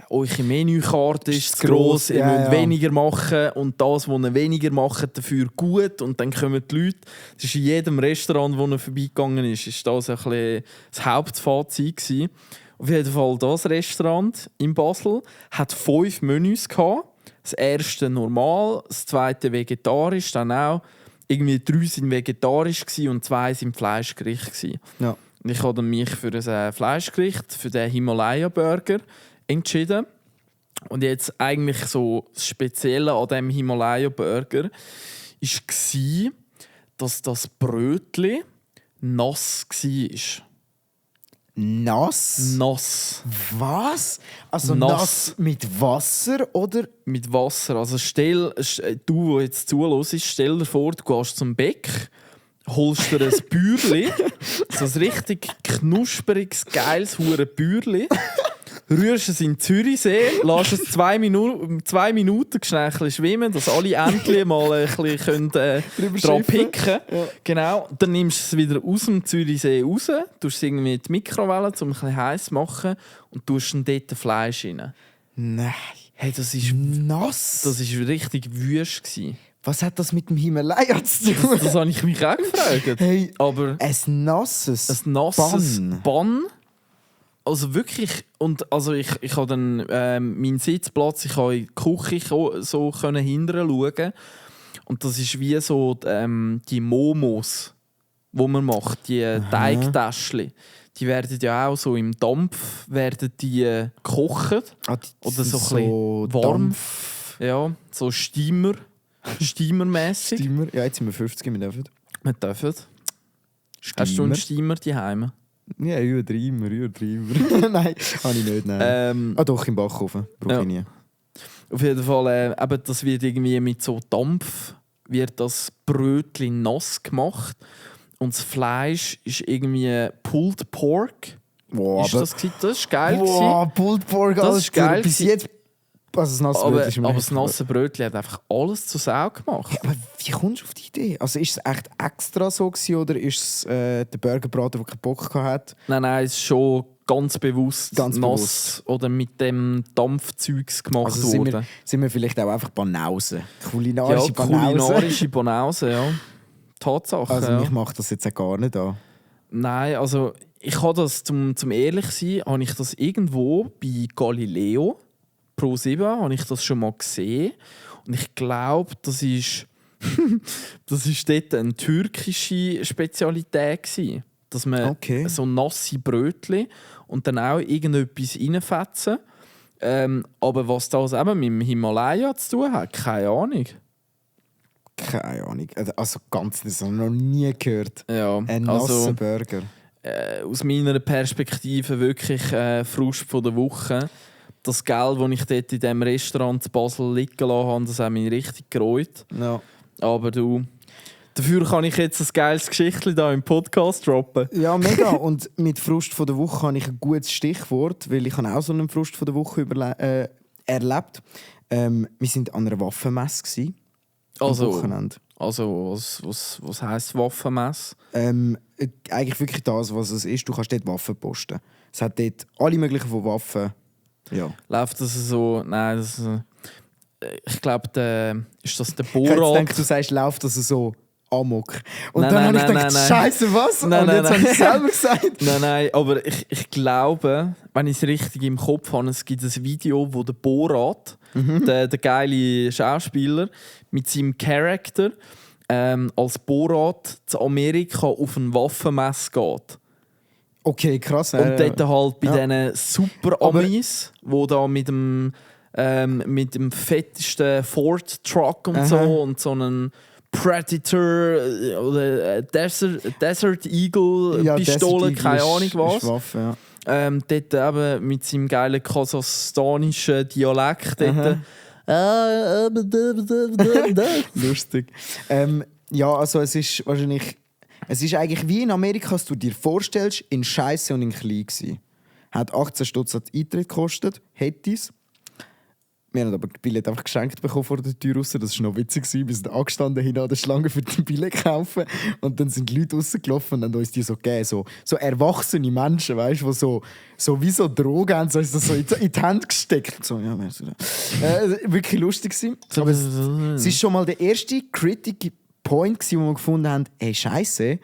eure Menükarte ist zu gross, ihr müsst weniger machen und das, was ihr weniger macht, dafür gut und dann kommen die Leute. Das ist in jedem Restaurant, wo er vorbeigegangen ist das ein bisschen das Hauptfazit gewesen. Auf jeden Fall, das Restaurant in Basel hat 5 Menüs gehabt. Das erste normal, das zweite vegetarisch, dann auch. Irgendwie 3 waren vegetarisch und 2 waren Fleischgericht. Ja. Und ich habe mich für ein Fleischgericht, für den Himalaya-Burger entschieden. Und jetzt eigentlich so das Spezielle an diesem Himalaya-Burger war, dass das Brötchen nass war. Nass? Nass. Was? Also Nass. mit Wasser oder? Mit Wasser. Also du, der jetzt zuhörst, stell dir vor, du gehst zum Beck, holst dir ein Bäuerli, so ein richtig knuspriges, geiles Bäuerli, rührst es in den Zürichsee, lässt es 2 Minuten schnell ein bisschen schwimmen, dass alle Entchen mal ein bisschen dran picken können. Ja. Genau. Dann nimmst du es wieder aus dem Zürichsee raus, tust es irgendwie in die Mikrowelle, um es ein bisschen heiß zu machen und tust dann dort Fleisch rein. Nein. Hey, das ist nass. Das war richtig wüst. Was hat das mit dem Himalaya zu tun? Das habe ich mich auch gefragt. Hey, aber ein nasses Bann. Also wirklich, und also ich habe dann meinen Sitzplatz, ich habe in die Küche so hinterher schauen. Und das ist wie so die Momos, die man macht, die Teigtäschchen. Die werden ja auch so im Dampf gekocht. Oder so ein bisschen warm. Dampf. Ja, so Steamer-mässig. Steamer? Ja, jetzt sind wir 50, wir dürfen. Wir dürfen. Hast du einen Steamer daheim? Ja, übertreiben. Nein, habe ich nicht. Nein. Doch, im Backofen. Brauche ich nie. Auf jeden Fall, eben, das wird irgendwie mit so Dampf wird das Brötchen nass gemacht. Und das Fleisch ist irgendwie Pulled Pork. Wow, das ist geil. Wow, Pulled Pork, das ist geil. Bis jetzt. Also das aber das nasse Brötchen hat einfach alles zu Sau gemacht. Ja, aber wie kommst du auf die Idee? Also ist es echt extra so gewesen, oder ist es der Burgerbraten, der keinen Bock hatte? Nein, es ist schon ganz bewusst nass oder mit dem Dampfzeugs gemacht also worden. Sind wir vielleicht auch einfach Banausen? Kulinarische Banausen, ja. Tatsache. Also mich macht das jetzt auch gar nicht an. Nein, also ich habe das, zum ehrlich sein, habe ich das irgendwo bei Galileo Pro7 habe ich das schon mal gesehen. Und ich glaube, das ist dort eine türkische Spezialität gewesen. Dass man so nasse Brötchen und dann auch irgendetwas reinfetzen. Aber was das eben mit dem Himalaya zu tun hat, keine Ahnung. Keine Ahnung. Also ganz, das habe ich noch nie gehört. Ja, ein nasser Burger. Aus meiner Perspektive wirklich Frust von der Woche. Das Geld, das ich dort in diesem Restaurant in Basel liegen lassen habe, das hat mich richtig gereut. Ja. Aber dafür kann ich jetzt ein geiles Geschichtchen hier im Podcast droppen. Ja, mega. Und mit Frust von der Woche habe ich ein gutes Stichwort, weil ich auch so einen Frust von der Woche erlebt. Wir waren an einer Waffenmesse am Wochenende. Also, was heisst Waffenmesse? Eigentlich wirklich das, was es ist. Du kannst dort Waffen posten. Es hat dort alle möglichen von Waffen. Ja. Läuft das so? Nein, ich glaube, ist das der Borat? Ich denke, du sagst, läuft das so amok. Und dann habe ich gedacht, Scheiße, was? Und jetzt habe ich es selber gesagt. Nein, aber ich glaube, wenn ich es richtig im Kopf habe, es gibt ein Video, wo der Borat, der geile Schauspieler, mit seinem Charakter als Borat zu Amerika auf eine Waffenmesse geht. Okay, krass. Und dort halt bei diesen Super-Amis, die da mit dem fettesten Ford-Truck und so einen Predator oder Desert Eagle Pistole, keine Ahnung was. Waffe, ja. Dort eben mit seinem geilen kasachstanischen Dialekt. Lustig. Ja, also es ist eigentlich wie in Amerika, was du dir vorstellst, in Scheisse und in klein gewesen. Hat 18 Stutz Eintritt gekostet, hätte es. Wir haben aber das Billett einfach geschenkt bekommen vor der Tür raus. Das war noch witzig. Wir sind angestanden hin an der Schlange für die Billett kaufen. Und dann sind die Leute rausgelaufen und haben uns die so gegeben. So erwachsene Menschen, weißt du, die so wie so Drogen haben, so in die Hände gesteckt. So, ja, wirklich lustig gewesen. Aber es war schon mal der erste Critic Point, wo wir gefunden haben, hey, Scheiße,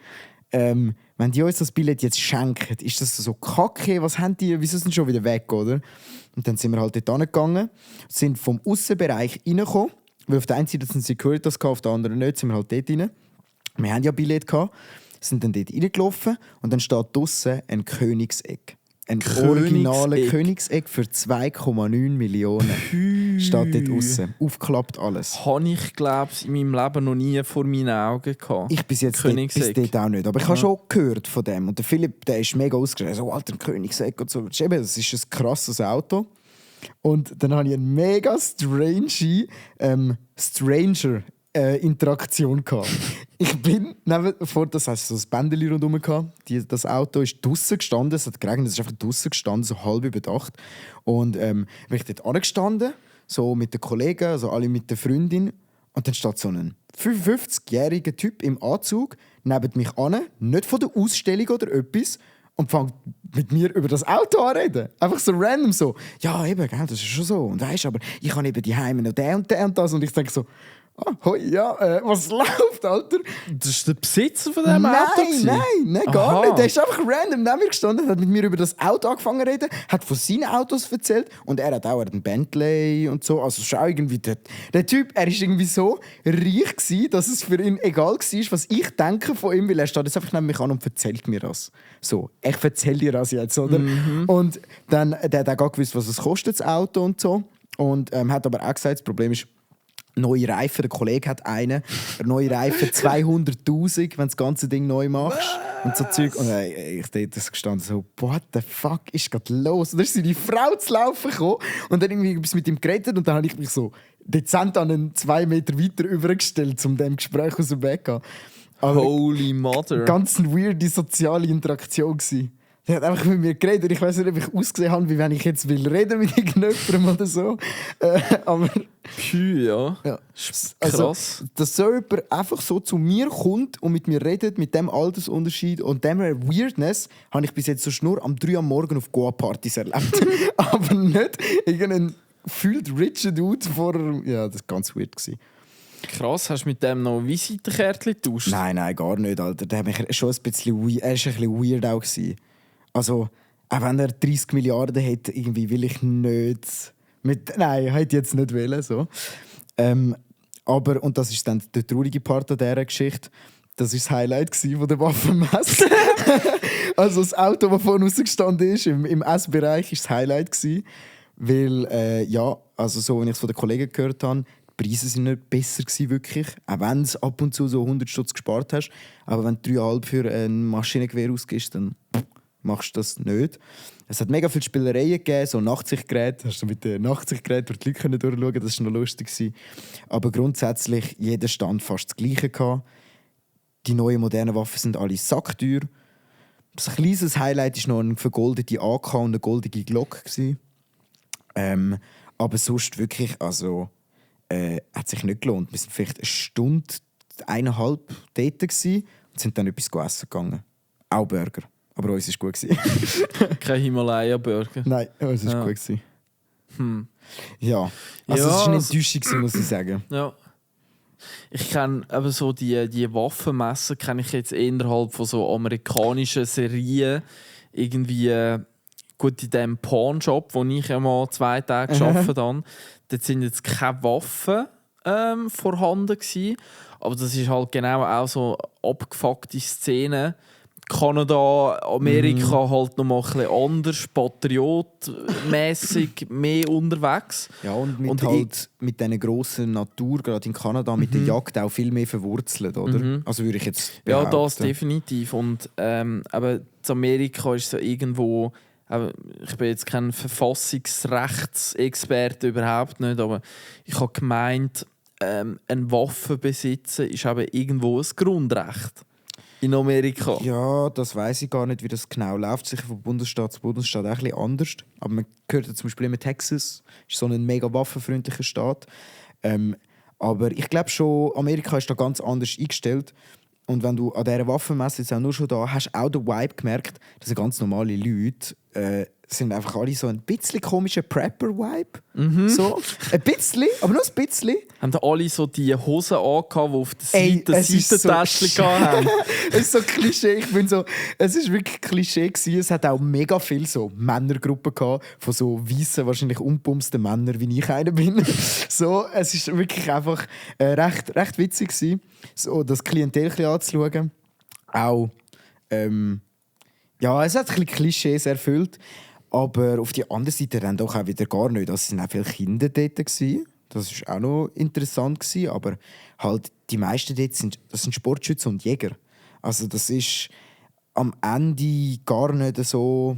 wenn die uns das Billett jetzt schenken, ist das so kacke, was haben die, wieso sind die schon wieder weg, oder? Und dann sind wir halt dort hingegangen, sind vom Aussenbereich reingekommen, weil auf der einen Seite sind Securitas, auf der anderen nicht, sind wir halt dort rein. Wir hatten ja Billett, sind dann dort reingelaufen und dann steht draussen ein Königseck. Ein originaler Königseck für 2,9 Millionen. Steht dort draussen. Aufgeklappt alles. Habe ich, glaube ich, in meinem Leben noch nie vor meinen Augen gehabt. Ich bis dort auch nicht. Aber ich habe schon gehört von dem. Und der Philipp, der ist mega ausgeschrieben. So, Alter, ein Königseck und so. Das ist ein krasses Auto. Und dann habe ich eine mega Stranger Interaktion gehabt. Ich bin vor das heißt so ein Bändeli rundherum gehabt. Das Auto ist draussen gestanden, es hat geregnet, es ist einfach draussen gestanden, so halb überdacht. Und bin ich dort angestanden, so mit den Kollegen, also alle mit der Freundin. Und dann steht so ein 55-jähriger Typ im Anzug neben mich an, nicht von der Ausstellung oder etwas, und fängt mit mir über das Auto an reden. Einfach so random so. Ja, eben, das ist schon so. Und weißt, aber ich habe eben die Heime noch der und das. Und ich denke so, was läuft, Alter? Das ist der Besitzer von diesem Auto? Nein, gar nicht. Der ist einfach random neben mir gestanden, hat mit mir über das Auto angefangen zu reden, hat von seinen Autos erzählt und er hat auch einen Bentley und so. Also schau irgendwie, der Typ, er ist irgendwie so reich gewesen, dass es für ihn egal war, was ich denke von ihm, weil er steht jetzt einfach neben mich an und erzählt mir das. So, ich erzähle dir das jetzt, oder? Und dann, der hat auch gewusst, was es kostet, das Auto und so. Und hat aber auch gesagt, das Problem ist, neue Reifen, der Kollege hat einen. Neue Reifen 200'000, wenn du das ganze Ding neu machst. Und so Zeug. Und ich dort gestanden so, what the fuck ist gerade los? Und dann ist seine Frau zu laufen gekommen und dann irgendwie etwas mit ihm geredet und dann habe ich mich so dezent an einen 2 Meter weiter übergestellt, um dem Gespräch aus dem Weg zu gehen. Holy Mother. Ganz eine weirde soziale Interaktion gewesen. Der hat einfach mit mir geredet. Ich weiß nicht, ob ich ausgesehen habe, wie wenn ich jetzt will reden mit irgendjemandem oder so. Aber ja. Krass. Also, dass so jemand einfach so zu mir kommt und mit mir redet, mit dem Altersunterschied und dem Weirdness, habe ich bis jetzt so nur am 3 Uhr morgens auf Goa-Partys erlebt. Aber nicht irgendeinen gefühlt richen Dude vor... Ja, das war ganz weird gewesen. Krass, hast du mit dem noch Visitenkärtchen getauscht? Nein, gar nicht, Alter. Der hat mich schon ein bisschen er war ein bisschen weird auch gewesen. Also, auch wenn er 30 Milliarden hat, irgendwie will ich nicht... Nein, hätte jetzt nicht wollen, so. Aber, und das ist dann der traurige Part an dieser Geschichte, das war das Highlight von der Waffenmesse. Also das Auto, das vorne rausgestanden ist, im S-Bereich, war das Highlight gewesen, weil, also so, wenn ich es von den Kollegen gehört habe, die Preise sind nicht besser gewesen, wirklich. Auch wenn du ab und zu so 100 Stutz gespart hast. Aber wenn du 3,5 für ein Maschinengewehr ausgibst, dann machst du das nicht. Es hat mega viele Spielereien gegeben, so Nachtsichtgeräte. Hast du mit den Nachtsichtgeräten durch die Leute durchschauen, das war noch lustig. Aber grundsätzlich, jeder Stand fast das Gleiche gehabt. Die neuen modernen Waffen sind alle sackteuer. Ein kleines Highlight war noch eine vergoldete AK und eine goldige Glock. Aber sonst wirklich, also, hat sich nicht gelohnt. Wir waren vielleicht 1 Stunde, 1,5 dort und sind dann etwas essen gegangen. Auch Burger. Aber uns war gut. Kein Himalaya-Burger. Nein, uns war gut. Ja, also es war eine Enttäuschung, muss ich sagen. Ja. Ich kenne aber so die Waffenmesser kenne ich jetzt innerhalb von so amerikanischen Serien. Irgendwie gut in dem Pawnshop, wo ich ja mal 2 Tage gearbeitet habe. Dort sind jetzt keine Waffen vorhanden gewesen. Aber das ist halt genau auch so eine abgefuckte Szene. Kanada, Amerika halt noch mal ein bisschen anders, patriotmäßig mehr unterwegs. Ja, und mit dieser grossen Natur, gerade in Kanada, mit der Jagd auch viel mehr verwurzelt, oder? Also würde ich jetzt behaupten. Ja, das definitiv. Und aber in Amerika ist so irgendwo, ich bin jetzt kein Verfassungsrechtsexperte, überhaupt nicht, aber ich habe gemeint, eine Waffe besitzen ist eben irgendwo ein Grundrecht. in Amerika? Ja, das weiss ich gar nicht, wie das genau läuft. Sicher von Bundesstaat zu Bundesstaat auch ein bisschen anders. Aber man hört ja zum Beispiel immer Texas, ist so ein mega waffenfreundlicher Staat. Aber ich glaube schon, Amerika ist da ganz anders eingestellt. Und wenn du an dieser Waffenmesse jetzt auch nur schon da hast, auch den Vibe gemerkt, dass sind ganz normale Leute sind einfach alle so ein bisschen komischer Prepper-Vibe. So, ein bisschen, aber nur ein bisschen. Haben da alle so die Hosen angehabt, die auf der Seite Seitentäschchen so hatten? Es ist so Klischee. Es ist wirklich Klischee gewesen. Es hat auch mega viele so Männergruppen gehabt, von so weißen, wahrscheinlich unpumpsten Männern, wie ich einer bin. So, es ist wirklich einfach recht witzig gewesen, so das Klientel anzuschauen. Auch, ja, es hat ein bisschen Klischees erfüllt. Aber auf die andere Seite dann doch auch wieder gar nicht. Es waren auch viele Kinder dort. Das war auch noch interessant. Aber halt, die meisten dort sind Sportschützen und Jäger. Also das ist am Ende gar nicht so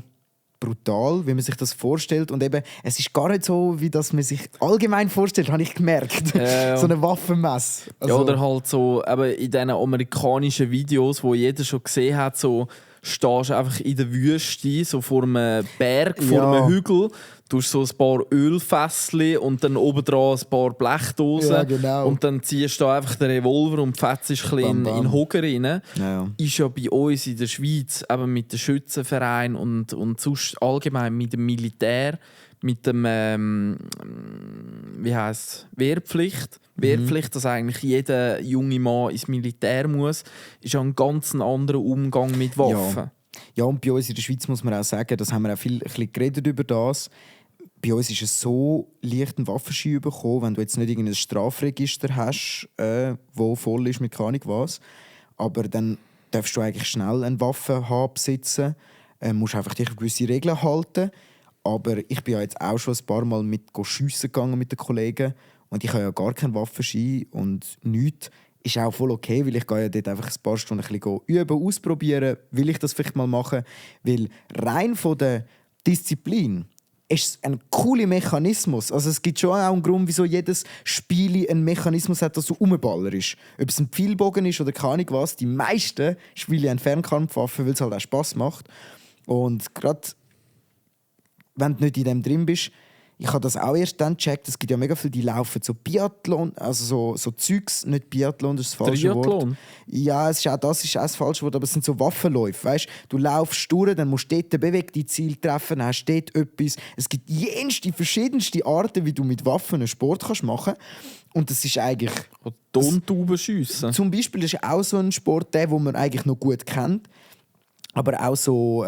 brutal, wie man sich das vorstellt. Und eben, es ist gar nicht so, wie das man sich allgemein vorstellt, habe ich gemerkt. So eine Waffenmesse. Also, ja, oder halt so eben in diesen amerikanischen Videos, wo jeder schon gesehen hat, so stehst du einfach in der Wüste, so vor einem Berg, vor einem Hügel. Du hast so ein paar Ölfässchen und dann obendran ein paar Blechdosen. Ja, genau. Und dann ziehst du einfach den Revolver und fetzt ein bisschen in den Hocker rein. Ja. Ist ja bei uns in der Schweiz eben mit dem Schützenverein und sonst allgemein mit dem Militär, mit dem Wehrpflicht. Wehrpflicht, dass eigentlich jeder junge Mann ins Militär muss, ist ja ein ganz anderer Umgang mit Waffen. Ja, und bei uns in der Schweiz muss man auch sagen, das haben wir auch ein bisschen geredet über das. Bei uns ist es so leicht, einen Waffenschein bekommen, wenn du jetzt nicht irgendein Strafregister hast, wo voll ist mit keine Ahnung was. Aber dann darfst du eigentlich schnell eine Waffe besitzen. Musst einfach dich an gewisse Regeln halten. Aber ich bin ja jetzt auch schon ein paar Mal mit schiessen gegangen mit den Kollegen. Und ich habe ja gar keinen Waffenschein und nichts. Ist auch voll okay, weil ich gehe ja dort einfach ein paar Stunden ein bisschen üben, ausprobieren, will ich das vielleicht mal machen. Weil rein von der Disziplin ist es ein cooler Mechanismus. Also es gibt schon auch einen Grund, wieso jedes Spiel einen Mechanismus hat, das so Umballer ist. Ob es ein Pfeilbogen ist oder keine Ahnung was, die meisten spielen eine Fernkampfwaffe, weil es halt auch Spass macht. Und gerade wenn du nicht in dem drin bist, ich habe das auch erst dann gecheckt, es gibt ja mega viele, die laufen so Biathlon, also so Zeugs, nicht Biathlon, das ist das falsche Wort. Ja, das ist auch das falsche Wort, aber es sind so Waffenläufe, weißt? Du laufst durch, dann musst du dort bewegte Ziel treffen, dann hast du dort etwas. Es gibt verschiedenste Arten, wie du mit Waffen einen Sport machen kannst. Und das ist eigentlich... Tontauben schiessen. Zum Beispiel ist auch so ein Sport, den man eigentlich noch gut kennt. Aber auch so...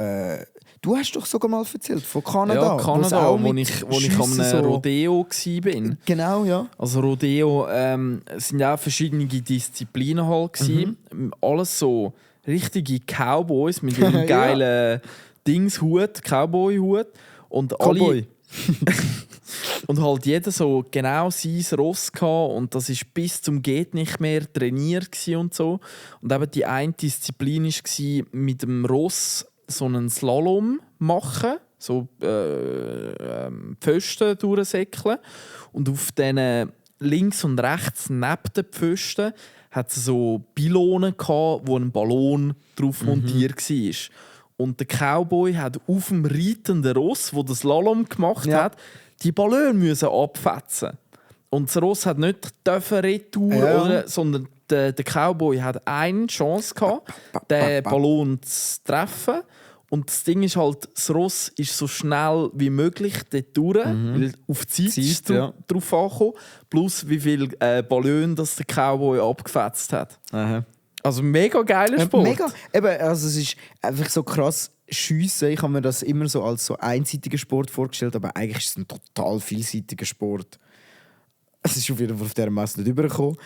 Du hast doch sogar mal erzählt von Kanada. Ja, Kanada, wo ich am Rodeo war. Genau, ja. Also Rodeo sind auch verschiedene Disziplinen halt. Alles so richtige Cowboys mit ihrem geilen Dingshut, Cowboy-Hut. Und Cowboy. Und halt jeder so genau sein Ross gehabt und das ist bis zum geht nicht mehr trainiert und so. Und eben die eine Disziplin war mit dem Ross so einen Slalom machen, so Pfosten durchsäckeln. Und auf diesen links und rechts neben den Pfosten hat es so Pylonen gehabt, wo ein Ballon drauf montiert war. Und der Cowboy hat auf dem reitenden Ross, wo das Slalom gemacht hat, die Ballone müssen abfetzen. Und das Ross hat nicht retour, oder, sondern der Cowboy hat eine Chance gehabt, den Ballon zu treffen. Und das Ding ist halt, das Ross ist so schnell wie möglich dort durch, weil auf die Zeit ist drauf angekommen, plus wie viele Ballone das der Cowboy abgefetzt hat. Aha. Also mega geiler Sport. Mega. Eben, also es ist einfach so krass schiessen. Ich habe mir das immer so als so einseitigen Sport vorgestellt, aber eigentlich ist es ein total vielseitiger Sport. Es ist auf jeden Fall auf dieser Messe nicht übergekommen.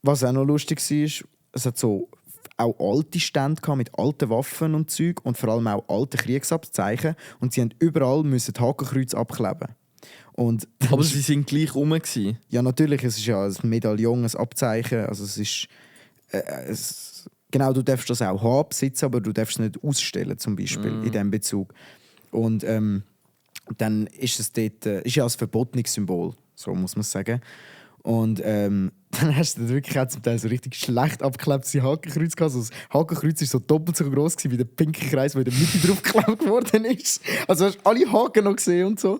Was auch noch lustig war, es hat so auch alte Stände mit alten Waffen und Zeug und vor allem auch alte Kriegsabzeichen. Und sie mussten überall Hakenkreuz abkleben. Und aber sie sind gleich rum. Ja, natürlich. Es ist ja ein Medaillon, ein Abzeichen. Also es ist... genau, du darfst das auch haben, besitzen, aber du darfst es nicht ausstellen, zum Beispiel, in diesem Bezug. Und dann ist es dort... ist ja ein verbotenes Symbol, so muss man sagen. Und dann hast du wirklich auch zum Teil so richtig schlecht abgeklebte Hakenkreuz gehabt. Also das Hakenkreuz war so doppelt so groß wie der pinke Kreis, der in der Mitte drauf geklebt worden ist. Also hast du alle Haken noch gesehen und so.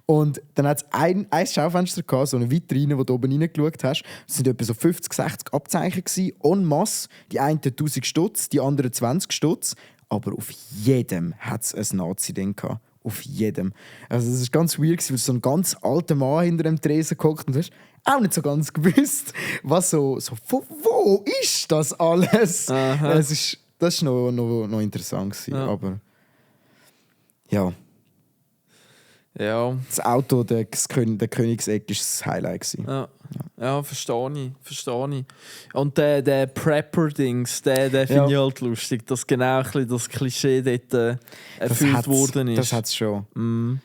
Und dann hat es ein Schaufenster gehabt, so eine Vitrine, wo du oben reingeschaut hast. Es waren etwa so 50, 60 Abzeichen gewesen, en masse. Die einen 1000 Stutz, die anderen 20 Stutz. Aber auf jedem hat es ein Nazi-Ding gehabt. Auf jedem. Also es war ganz weird, weil so ein ganz alter Mann hinter dem Tresen gehockt und du hast auch nicht so ganz gewusst, was wo ist das alles? Das war noch interessant gewesen, aber ja. Ja. Das Auto, der Königseck, war das Highlight gewesen. Ja, verstehe ich. Und der Prepper-Dings, der finde ich halt lustig, dass genau ein bisschen das Klischee dort erfüllt worden ist. Das hat es schon.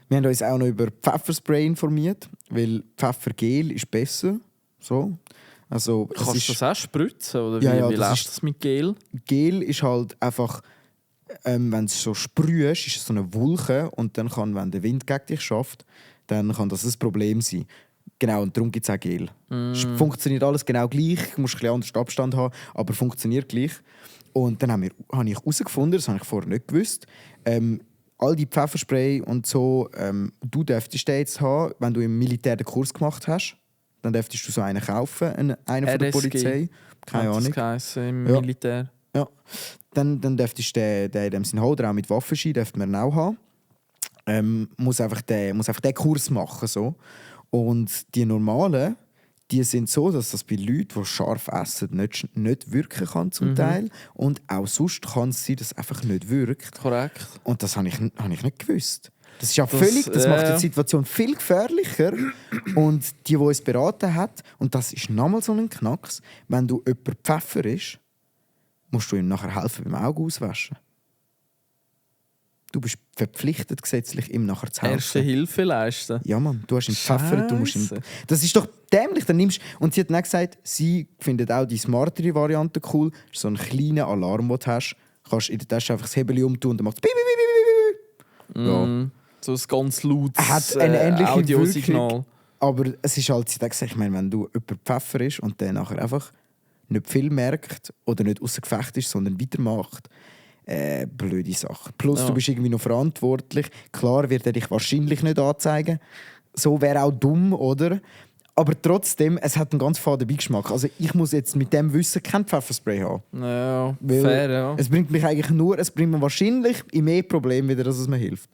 Wir haben uns auch noch über Pfefferspray informiert, weil Pfeffergel ist besser. So. Also, kannst du das auch spritzen? Oder Ja, wie lässt das mit Gel? Gel ist halt einfach, wenn du es so sprühst, ist es so eine Wolke und dann kann, wenn der Wind gegen dich schafft, dann kann das ein Problem sein. Genau, und darum gibt es auch Gel. Funktioniert alles genau gleich, du musst ein bisschen anders Abstand haben, aber funktioniert gleich. Und dann habe ich herausgefunden, das habe ich vorher nicht gewusst, all die Pfefferspray und so, du dürftest den jetzt haben, wenn du im Militär den Kurs gemacht hast. Dann dürftest du so einen kaufen, einen von der Polizei. Keine Ahnung. Das im Militär. Ja. Dann dürftest du den in dem Sinn haben, auch mit Waffenschein dürfte man auch haben. Muss einfach den Kurs machen. So. Und die normalen, die sind so, dass das bei Leuten, die scharf essen, nicht wirken kann zum Teil. Und auch sonst kann es sein, dass es einfach nicht wirkt. Korrekt. Und das habe ich nicht gewusst. Das ist ja das macht die Situation viel gefährlicher. Und die uns beraten hat, und das ist nochmal so ein Knacks, wenn du jemand Pfeffer ist, musst du ihm nachher helfen beim Auge auswaschen. Du bist verpflichtet, gesetzlich ihm nachher zu helfen. Erste Hilfe leisten. Ja, Mann, du hast ihn gepfeffert. Das ist doch dämlich. Dann nimmst... Und sie hat dann gesagt, sie findet auch die smartere Variante cool. Das ist so ein kleiner Alarm, den du hast. Du kannst in der Tasche einfach das Hebel umtun und dann macht es ja. So ein ganz lautes hat eine ähnliche Audiosignal. Wirkung, aber es ist halt, sie hat gesagt, ich meine, wenn du jemand Pfeffer ist und der nachher einfach nicht viel merkt oder nicht außer Gefecht ist, sondern weitermacht, blöde Sache. Plus, du bist irgendwie noch verantwortlich. Klar wird er dich wahrscheinlich nicht anzeigen. So wäre auch dumm, oder? Aber trotzdem, es hat einen ganz faden Beigeschmack. Also ich muss jetzt mit dem Wissen kein Pfefferspray haben. Ja, Weil fair, ja. Es bringt mich eigentlich nur, es bringt mir wahrscheinlich in mehr Probleme wieder, dass es mir hilft.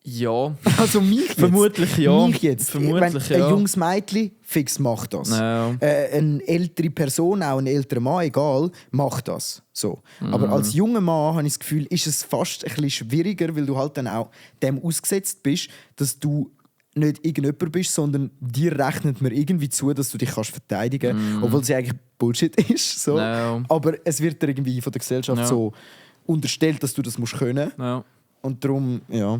Ja. Also mich jetzt. Vermutlich ja. Mich jetzt. Vermutlich Wenn ja. ein junges Mädchen fix macht das. Ja. Eine ältere Person, auch ein älterer Mann, egal, macht das. So. Aber als junger Mann habe ich das Gefühl, ist es fast ein bisschen schwieriger, weil du halt dann auch dem ausgesetzt bist, dass du nicht irgendjemand bist, sondern dir rechnet man irgendwie zu, dass du dich kannst verteidigen kannst, obwohl es eigentlich Bullshit ist. So. Ja. Aber es wird dir irgendwie von der Gesellschaft so unterstellt, dass du das musst können. Ja. Und darum, ja.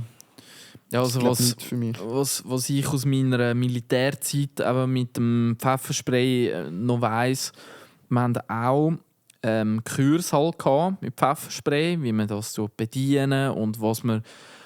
Ja, also was ich aus meiner Militärzeit eben mit dem Pfefferspray noch weiss, wir hatten auch Kurs halt mit Pfefferspray, wie man das bedienen und was man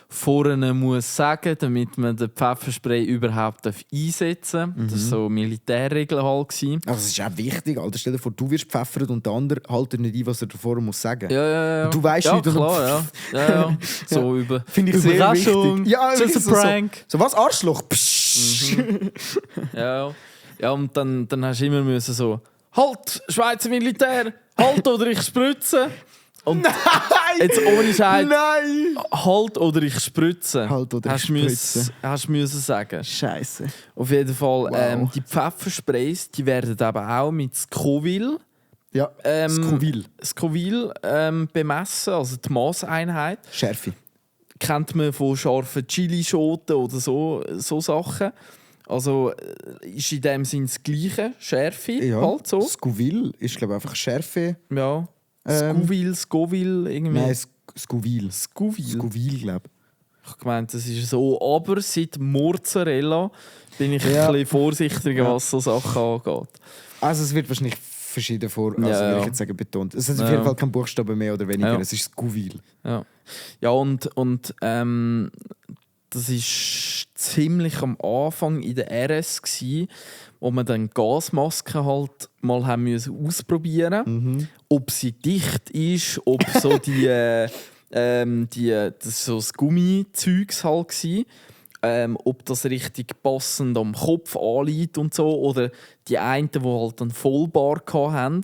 vorne muss sagen, damit man den Pfefferspray überhaupt einsetzen darf. Das war so Militärregeln halt. Also das ist auch wichtig, Alter. Stell dir vor, du wirst pfeffert und der andere hält nicht ein, was er davor muss sagen. Ja. Und du weißt nicht, klar, ja. So über finde ich Überraschung, sehr wichtig. Ja, just a prank. So was, Arschloch? Ja, und dann hast du immer müssen so «Halt, Schweizer Militär! Halt oder ich spritze!» Und nein! Jetzt ohne Scheiß. Nein! Halt oder ich spritze. Halt oder ich spritze. Hast du müssen sagen. Scheiße. Auf jeden Fall, Wow. die Pfeffersprays, die werden eben auch mit Scoville, Ja, Scoville bemessen, also die Maßeinheit. Schärfe. Kennt man von scharfen Chilischoten oder so Sachen. Also ist in dem Sinne das Gleiche, Schärfe Ja. halt so. Scoville ist, glaube ich, einfach Schärfe. Ja. Scoville, irgendwie. Nein, Scoville. Scoville, glaube ich. Ich meine, das ist so. Aber seit Mozzarella bin ich Ja. ein bisschen vorsichtiger, was so Sachen angeht. Also es wird wahrscheinlich verschieden würde ich jetzt sagen, betont. Es hat auf jeden Fall keinen Buchstaben mehr oder weniger. Ja. Es ist Scoville. Ja, und das ist ziemlich am Anfang in der RS gsi, wo wir dann Gasmasken halt mal haben müssen ausprobieren, ob sie dicht ist, ob so das so das Gummizeugs halt gsi, ob das richtig passend am Kopf anliegt und so, oder die einen, die halt einen Vollbart hatten.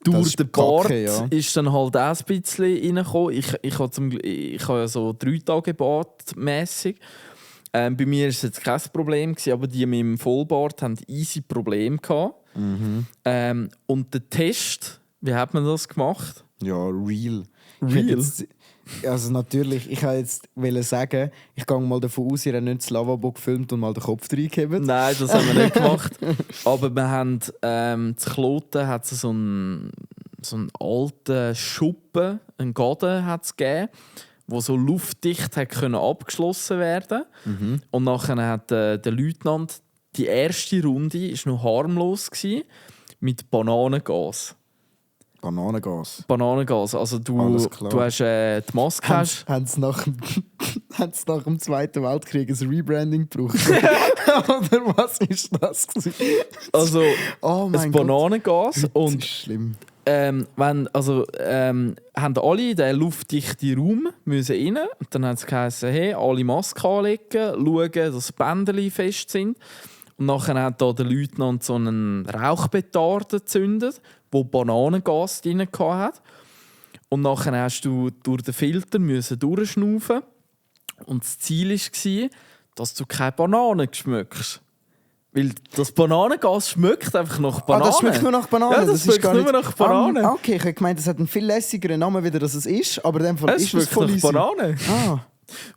Durch den Bart ist dann halt auch ein bisschen reingekommen. Ich habe ja so 3 Tage Bart mässig. Bei mir war es jetzt kein Problem, aber die mit dem Vollbart hatten easy Probleme gehabt. Und der Test, wie hat man das gemacht? Ja, real. Real? Natürlich, ich wollte jetzt sagen, ich gehe mal davon aus, ihr habt nicht das Lavabo gefilmt und mal den Kopf reingegeben. Nein, das haben wir nicht gemacht. Aber wir haben zu Kloten hat es so einen alten Schuppen, einen Gaden hat's gegeben, wo so luftdicht hat können abgeschlossen werden. Und nachher hat der Leutnant die erste Runde ist noch harmlos gewesen, mit Bananengas. Bananengas. Also du hast die Maske. Haben sie nach dem Zweiten Weltkrieg ein Rebranding gebraucht? Oder was ist das? Also das Bananengas. Und das ist schlimm. haben alle in diesen luftdichten Raum müssen rein. Und dann hat es geheißen, hey, alle Masken anlegen, schauen, dass die Bänder fest sind. Und nachher hat da der Leutnant so einen Rauchpetard gezündet, wo Bananengas drin hatte. Und nachher musst du durch den Filter durchschnaufen. Und das Ziel war, dass du keine Bananen schmeckst. Weil das Bananengas schmeckt einfach nach Bananen. Das schmeckt nur nach Bananen? Ja, das schmeckt nur nach Bananen. Okay, ich habe gemeint, es hat einen viel lässigeren Namen, wie das ist. Aber in dem Fall es ist es voll nach easy. Bananen.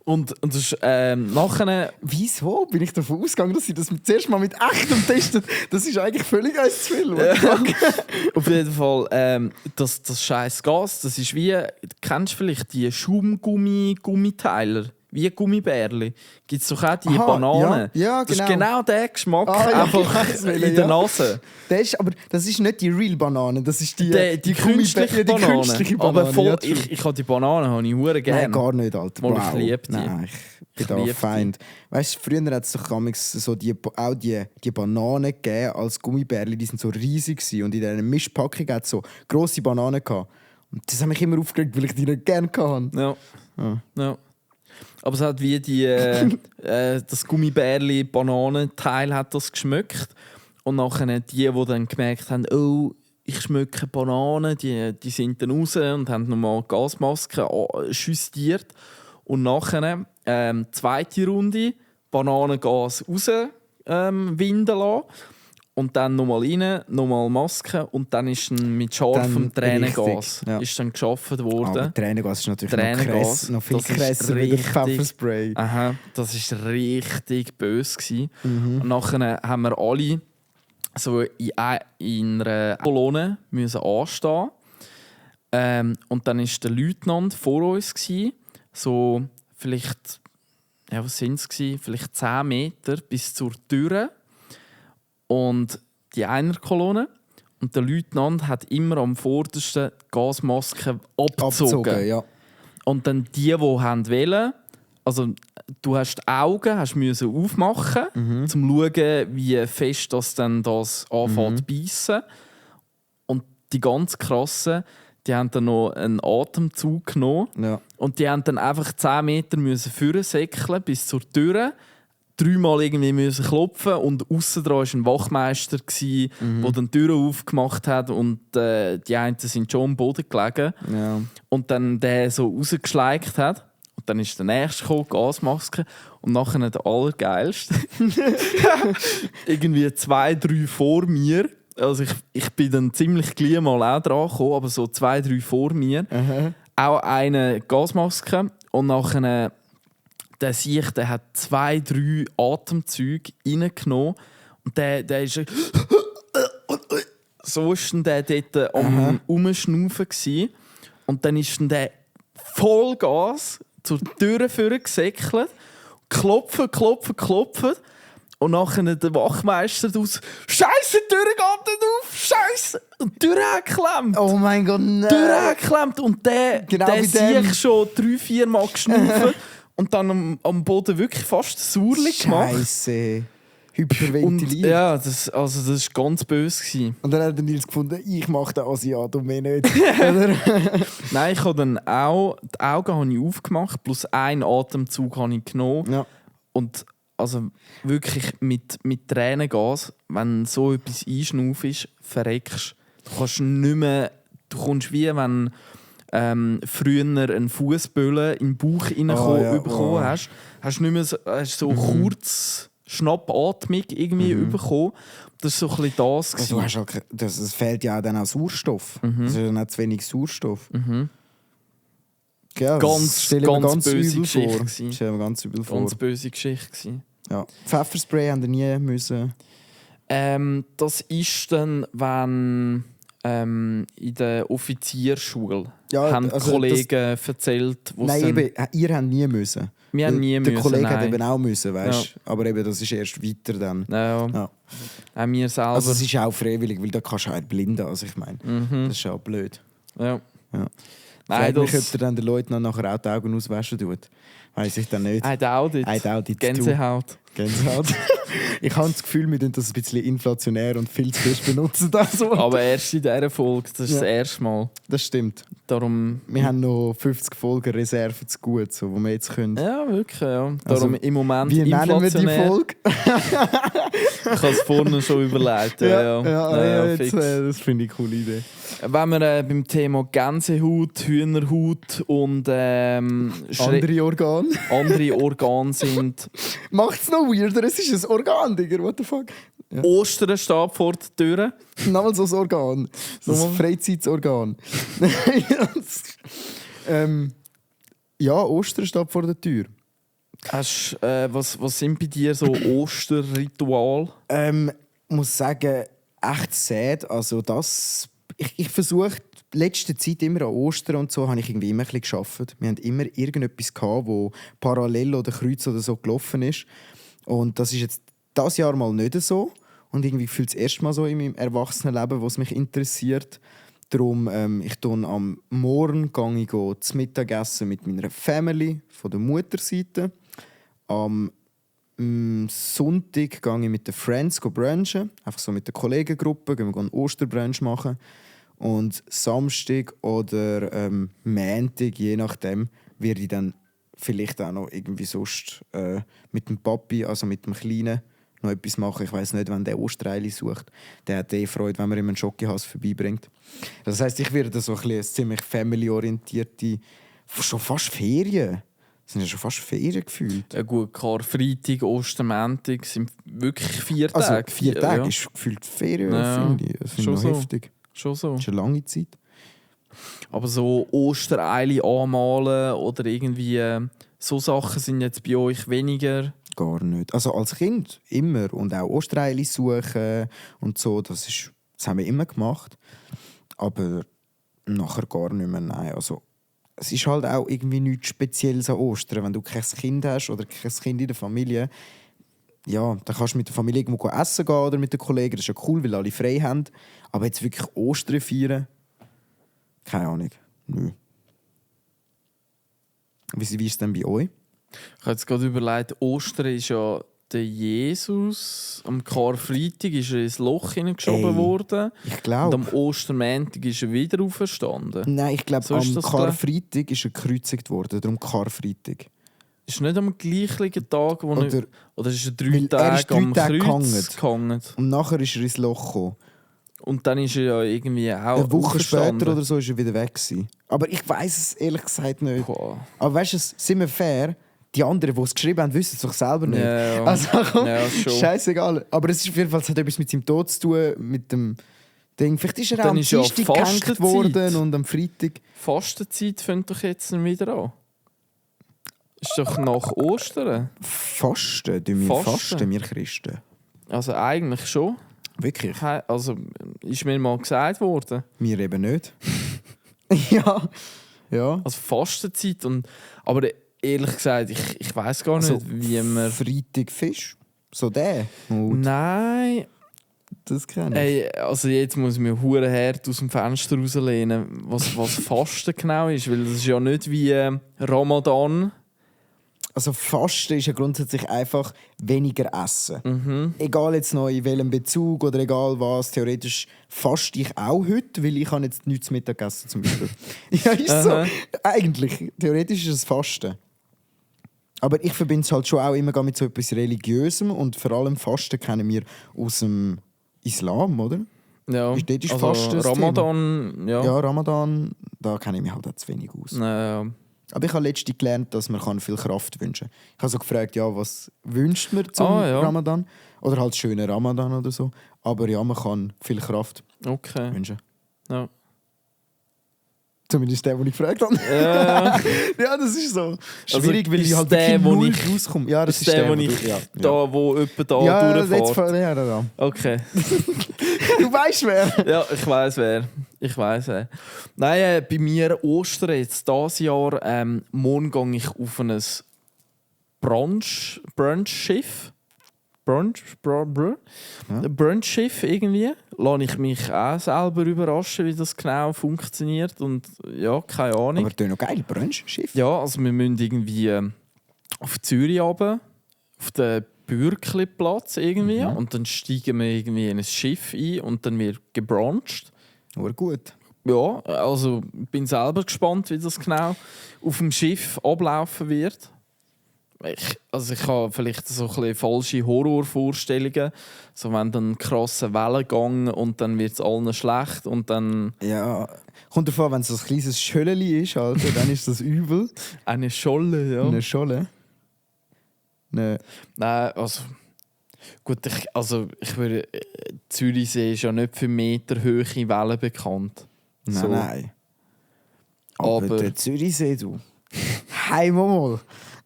Und das ist nachher... Wieso bin ich davon ausgegangen, dass sie das zuerst mal mit echtem testen? Das ist eigentlich völlig eins zu viel. Auf jeden Fall, das scheiß Gas, das ist wie... Kennst du vielleicht die Schaumgummiteiler? Wie Gummibärli. Gibt es doch auch die Bananen. Ja, genau. Das ist genau der Geschmack einfach in der Nase. Aber das ist nicht die real Banane, das ist die künstliche Banane. Künstliche Banane. Aber voll, ich habe die Bananen habe ich hure gerne. Nein, gar nicht, Alter. Wow. Ich liebe die. Nein, ich bin da Feind. Weißt du, früher hat es doch so die Bananen gegeben als Gummibärli, die sind so riesig gewesen. Und in dieser Mischpackung hat es so grosse Bananen gehabt. Und das hat mich immer aufgeregt, weil ich die nicht gerne hatte. Ja. Aber es hat wie das Gummibärli-Bananenteil hat das geschmeckt. Und nachher die dann gemerkt haben, oh, ich schmecke Bananen, die sind dann raus und haben nochmal Gasmasken justiert. Und nachher, zweite Runde, Bananengas raus winden lassen. Und dann nochmal rein, nochmal Maske und dann ist dann mit scharfem Tränengas ist dann geschaffen worden. Aber Tränengas ist natürlich noch viel krasser wie der Pfefferspray. Aha, das war richtig böse. Und nachher haben wir alle so in einer Kolonne müssen anstehen. Und dann war der Leutnant vor uns, so vielleicht, was sind es? Vielleicht 10 Meter bis zur Tür. Und die einer Kolonne und der Leutnant hat immer am vordersten die Gasmaske abgezogen. Ja. Und dann die wollten, also du hast die Augen müssen aufmachen, um zu schauen, wie fest das anfängt zu beißen. Und die ganz krassen, die haben dann noch einen Atemzug genommen. Ja. Und die haben dann einfach 10 Meter vorsäckeln bis zur Tür. 3-mal irgendwie müssen klopfen und aussen dran war ein Wachmeister, der dann die Tür aufgemacht hat und die einen sind schon am Boden gelegen. Ja. Und dann der so rausgeschleicht hat. Und dann ist der nächste gekommen, Gasmaske. Und nachher der allergeilste. Irgendwie 2, 3 vor mir. Also ich bin dann ziemlich gleich mal auch dran gekommen, aber so 2, 3 vor mir. Auch eine Gasmaske. Und nachher... Der hat 2, 3 Atemzüge reingenommen und der ist so ist der dort am Umschnaufen gsi. Und dann ist der Vollgas zur Tür gesäckelt, klopfen und nachher der Wachmeister aus «Scheiße, die Tür geht nicht auf! Scheiße!» Und die Tür geklemmt. Oh mein Gott, nein! Die Tür geklemmt und der genau sich schon 3, 4 Mal geschnaufen. und dann am Boden wirklich fast sauerlich gemacht. Scheiße. Hyperventiliert. Und, ja, das war ganz böse gewesen. Und dann hat der Nils gefunden, ich mache den Asiat und mehr nicht. Nein, ich habe dann auch die Augen habe ich aufgemacht, plus einen Atemzug habe ich genommen. Ja. Und also wirklich mit Tränengas, wenn so etwas einschnaufst, verreckst du. Kannst nicht mehr, du kommst wie wenn früher einen Fußböller in den Bauch bekommen hast. Hast nicht mehr so kurz Schnappatmung irgendwie bekommen. Das war so ein bisschen das. Also, es fehlt ja auch dann auch Sauerstoff. Es ist ja nicht zu wenig Sauerstoff. Ja, ganz böse Geschichte. Stell mir ganz übel vor. Ganz böse Geschichte. Ja. Pfefferspray haben wir nie müssen. Das ist dann, wenn in der Offizierschule haben also Kollegen erzählt, wo nein, eben, ihr habt nie müssen. Wir haben nie der müssen. Kollege nein. hat eben auch müssen, weißt? Ja. Aber eben, das ist erst weiter dann. Ja. Ja. Auch wir selber. Also es ist auch freiwillig, weil da kannst du halt blinden. Also ich meine, das ist auch blöd. Ja. Ja. Nein, Frag mich, ob der dann der Leutnant nachher auch die Augen auswaschen tut. Weiss ich dann nicht. Ein Audit. Gänsehaut. Gänsehaut. Ich habe das Gefühl, wir das ein bisschen inflationär und viel zu fest benutzen. Aber erst in dieser Folge, das ist das erste Mal. Das stimmt. Darum, wir haben noch 50 Folgen Reserve zu gut, so, wo wir jetzt können. Ja, wirklich. Ja. Darum also, im Moment wie nennen wir die Folge? Ich habe es vorne schon überlegt. Das finde ich eine coole Idee. Wenn wir beim Thema Gänsehaut, Hühnerhaut und andere Organe sind. Macht es noch weirder? Es ist ein Organ, Digga. What the fuck? Ja. Ostern steht vor der Tür. Nochmal so ein Organ. So ein Freizeitorgan. Ja, Ostern steht vor der Tür. Was sind bei dir so Osterritual? Muss sagen, echt sad. Also das, ich versuche letzte Zeit immer an Ostern und so habe ich irgendwie immer ein bisschen gearbeitet. Wir haben immer irgendetwas gehabt, wo parallel oder kreuz oder so gelaufen ist. Und das ist jetzt das Jahr mal nicht so. Und irgendwie fühlt es erst mal so in meinem Erwachsenenleben, was mich interessiert. Darum, ich gehe am Morgen zum Mittagessen mit meiner Family von der Mutterseite. Am Sonntag gehe ich mit den Friends brunchen. Einfach so mit der Kollegengruppe. Gehen wir einen Osterbrunch machen. Und Samstag oder Montag, je nachdem, werde ich dann vielleicht auch noch irgendwie sonst mit dem Papi, also mit dem Kleinen, noch etwas machen. Ich weiss nicht, wenn der Ostereili sucht. Der hat Freude, wenn man ihm einen Schokihass vorbeibringt. Das heisst, ich werde so ein ziemlich family-orientierte, schon fast Ferien. Das sind ja schon fast Ferien gefühlt. Ja gut, Karfreitag, Ostermontag sind wirklich 4 Tage. Also 4 Tage ist gefühlt Ferien, finde ich. Das finde ich noch heftig. Schon so. Das ist eine lange Zeit. Aber so Ostereili anmalen oder irgendwie so Sachen sind jetzt bei euch weniger? Gar nicht. Also als Kind immer. Und auch Ostereili suchen und so, das haben wir immer gemacht. Aber nachher gar nicht mehr, nein. Also, es ist halt auch irgendwie nichts Spezielles an Ostern. Wenn du kein Kind hast oder kein Kind in der Familie, ja, dann kannst du mit der Familie irgendwo essen gehen oder mit den Kollegen. Das ist ja cool, weil alle frei haben. Aber jetzt wirklich Ostern feiern? Keine Ahnung. Nö. Wie ist es denn bei euch? Ich habe jetzt gerade überlegt, Ostern ist ja der Jesus. Am Karfreitag ist er ins Loch hineingeschoben worden. Ich glaube. Und am Ostermontag ist er wieder auferstanden. Nein, ich glaube, So am Karfreitag ist er gekreuzigt worden. Darum Karfreitag. Ist nicht am gleichen Tag, wo oder ist er 3 Tage am Kreuz gehangen? Und nachher ist er ins Loch gekommen. Und dann ist er ja irgendwie auch eine Woche später oder so ist er wieder weg gewesen. Aber ich weiss es ehrlich gesagt nicht. Boah. Aber weißt du, sind wir fair? Die anderen, die es geschrieben haben, wissen es doch selber nicht. Ja. Also komm, ja, scheißegal. Aber es ist auf jeden Fall, es hat etwas mit seinem Tod zu tun, mit dem Ding. Vielleicht ist er auch am ist ja Dienstag gehängt worden und am Freitag. Fastenzeit fängt doch jetzt wieder an. Ist doch nach Ostern. Fasten? Fasten, wir Christen? Also eigentlich schon. Wirklich? Also ist mir mal gesagt worden. Wir eben nicht. Ja. Also Fastenzeit. Aber ehrlich gesagt, ich weiss gar nicht, also, wie man... Freitag Fisch? So der? Nein. Das kenne ich. Ey, also jetzt muss ich mir hure hart aus dem Fenster rauslehnen, was Fasten genau ist. Weil das ist ja nicht wie Ramadan, Also Fasten ist ja grundsätzlich einfach weniger essen. Egal jetzt noch in welchem Bezug oder egal was, theoretisch faste ich auch heute, weil ich habe jetzt nichts zu Mittag gegessen zum Beispiel. Ja, ist so. Eigentlich, theoretisch ist es Fasten. Aber ich verbinde es halt schon auch immer mit so etwas Religiösem und vor allem Fasten kennen wir aus dem Islam, oder? Ja, Dort ist also Fasten das Ramadan, ja. Ja, Ramadan, da kenne ich mich halt auch zu wenig aus. Ja. Aber ich habe letztens gelernt, dass man viel Kraft wünschen kann. Ich habe so gefragt, ja, was wünscht man zum ja. Ramadan? Oder halt schönen Ramadan oder so. Aber ja, man kann viel Kraft wünschen. Ja. Zumindest der, den ich gefragt habe. Ja. Ja, das ist so. Also Schwierig, weil ist ich halt der, wirklich wo null ich- rauskomme. Ja, das ist der, wo du- ich ja. da, wo jemand da Ja, durchfährt. ja. Okay. Du weißt wer. Ja, ich weiss wer. Nein, bei mir Ostern jetzt dieses Jahr, morgen gehe ich auf ein Brunch-Schiff. Brunch-Schiff irgendwie. Lasse ich mich auch selber überraschen, wie das genau funktioniert. Und ja, keine Ahnung. Aber du noch geil, Brunch-Schiff. Ja, also wir müssen irgendwie auf Zürich runter, auf den Bürkliplatz irgendwie. Und dann steigen wir irgendwie in ein Schiff ein und dann wird gebruncht. Aber gut. Ja, also ich bin selber gespannt, wie das genau auf dem Schiff ablaufen wird. Ich habe vielleicht so ein bisschen falsche Horrorvorstellungen. So, wenn dann krasse Wellengang und dann wird es allen schlecht und dann... Ja, kommt davon, wenn es so ein kleines Schölleli ist, Alter, dann ist das übel. Eine Scholle, ja. Eine Scholle. Nein. Nein, also... Gut, ich würde... Zürichsee ist ja nicht für meterhohe Wellen bekannt. So. Nein. Aber Aber- der Zürichsee, du. Heim mal.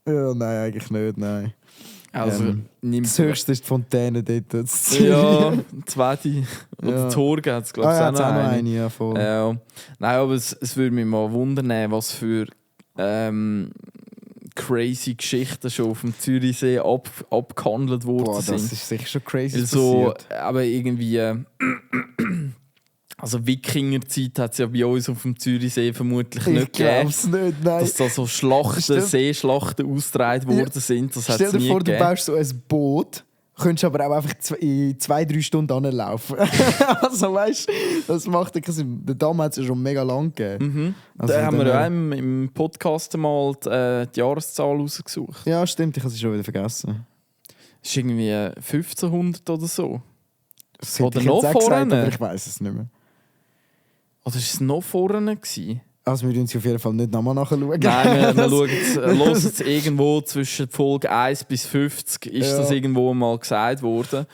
Ja, nein, eigentlich nicht, nein. Also, nimm Das höchste ist die Fontäne dort. Das Zürich. Ja, die zweite. Oder Ja. die Horge hat es, glaube ich, Ah, ja, auch noch jetzt auch noch eine. eine, ja, voll. Ja. Nein, aber es würde mich mal wundern, was für crazy Geschichten schon auf dem Zürichsee abgehandelt worden Boah, das sind. ist sicher schon crazy Weil so, passiert. aber irgendwie... Also Wikingerzeit hat es ja bei uns auf dem Zürichsee vermutlich Ich nicht gegeben. glaub's nicht, nein. Dass da so Schlachten, Stell- Seeschlachten ausgetragen worden sind, das hat Stell es dir nie vor, du gegeben. baust so ein Boot, könntest aber auch einfach in 2-3 Stunden anlaufen. Also weißt du, das macht ja keinen Sinn. Den Damm hat es ja schon mega lang gegeben. Also Da haben wir dann, ja im Podcast mal die Jahreszahl rausgesucht. Ja, stimmt, ich habe sie schon wieder vergessen. Das ist irgendwie 1500 oder so. Das hätte Oder ich jetzt noch auch gesagt, vorne. aber ich weiß es nicht mehr. Oder war es noch vorne gewesen? Also wir schauen sie auf jeden Fall nicht nochmal nachschauen. Nein, wir hören es irgendwo zwischen Folge 1 bis 50 ist Ja. das irgendwo mal gesagt worden.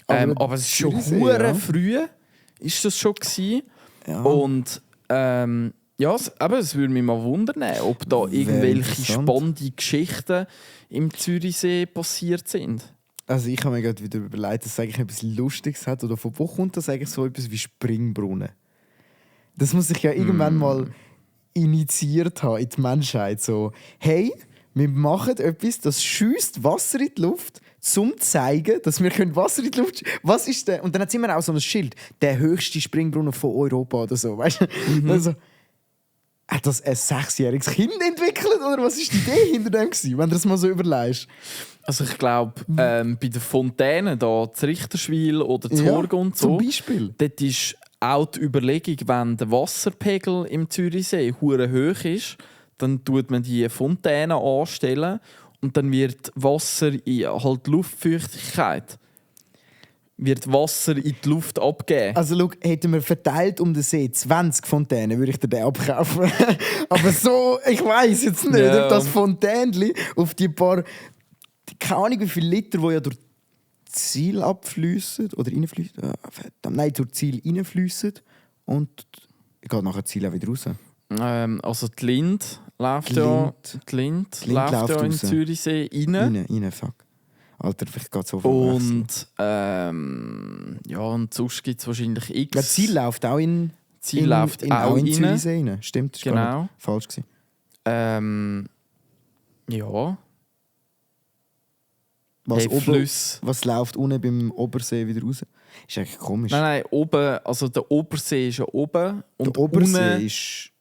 Aber es ist schon Zürichsee, hure ja. früh ist das schon gewesen. Ja. Und ja, aber es würde mich mal wundern, ob da irgendwelche interessant. spannende Geschichten im Zürichsee passiert sind. Also ich habe mir gerade wieder überlegt, dass es eigentlich etwas Lustiges hat. Oder von wo kommt das eigentlich so etwas wie Springbrunnen? Das muss ich ja irgendwann mal initiiert haben in die Menschheit. So, hey, wir machen etwas, das schießt Wasser in die Luft, um zu zeigen, dass wir Wasser in die Luft Was ist der? Und dann hat es immer auch so ein Schild, der höchste Springbrunnen von Europa oder so. Weißt du? Also, hat das ein 6-jähriges Kind entwickelt oder was ist die Idee hinter dem gewesen, wenn du das mal so überlegst? Also ich glaube, bei den Fontänen, da das Richterschwil oder das Ja, Horge und so, zum Beispiel. dort ist auch die Überlegung, wenn der Wasserpegel im Zürichsee hure hoch ist, dann tut man die Fontäne anstellen und dann wird Wasser in halt Luftfeuchtigkeit wird Wasser in die Luft abgeben. Also schau, hätten wir verteilt um den See 20 Fontänen, würde ich dir den abkaufen. Aber so, ich weiß jetzt nicht, Ja. ob das Fontänchen auf die paar, keine Ahnung wie viele Liter, die ja durch Ziel abfließen oder reinfließen. Nein, durch Ziel reinfließen und geht nachher Ziel auch wieder raus. Also die Lind läuft Die ja, Lind. die Lind Die Lind läuft läuft ja in den raus. Zürichsee rein. Rein, fuck. Alter, vielleicht geht es so viel Und ja, und sonst gibt es wahrscheinlich X. Ja, Ziel läuft auch in läuft auch in rein. Zürichsee rein. Stimmt, das war gar Genau. nicht falsch gewesen. Ja. Was, was läuft unten beim Obersee wieder raus? Ist eigentlich komisch. Nein, oben, also der Obersee ist ja oben. Und der Obersee unten, ist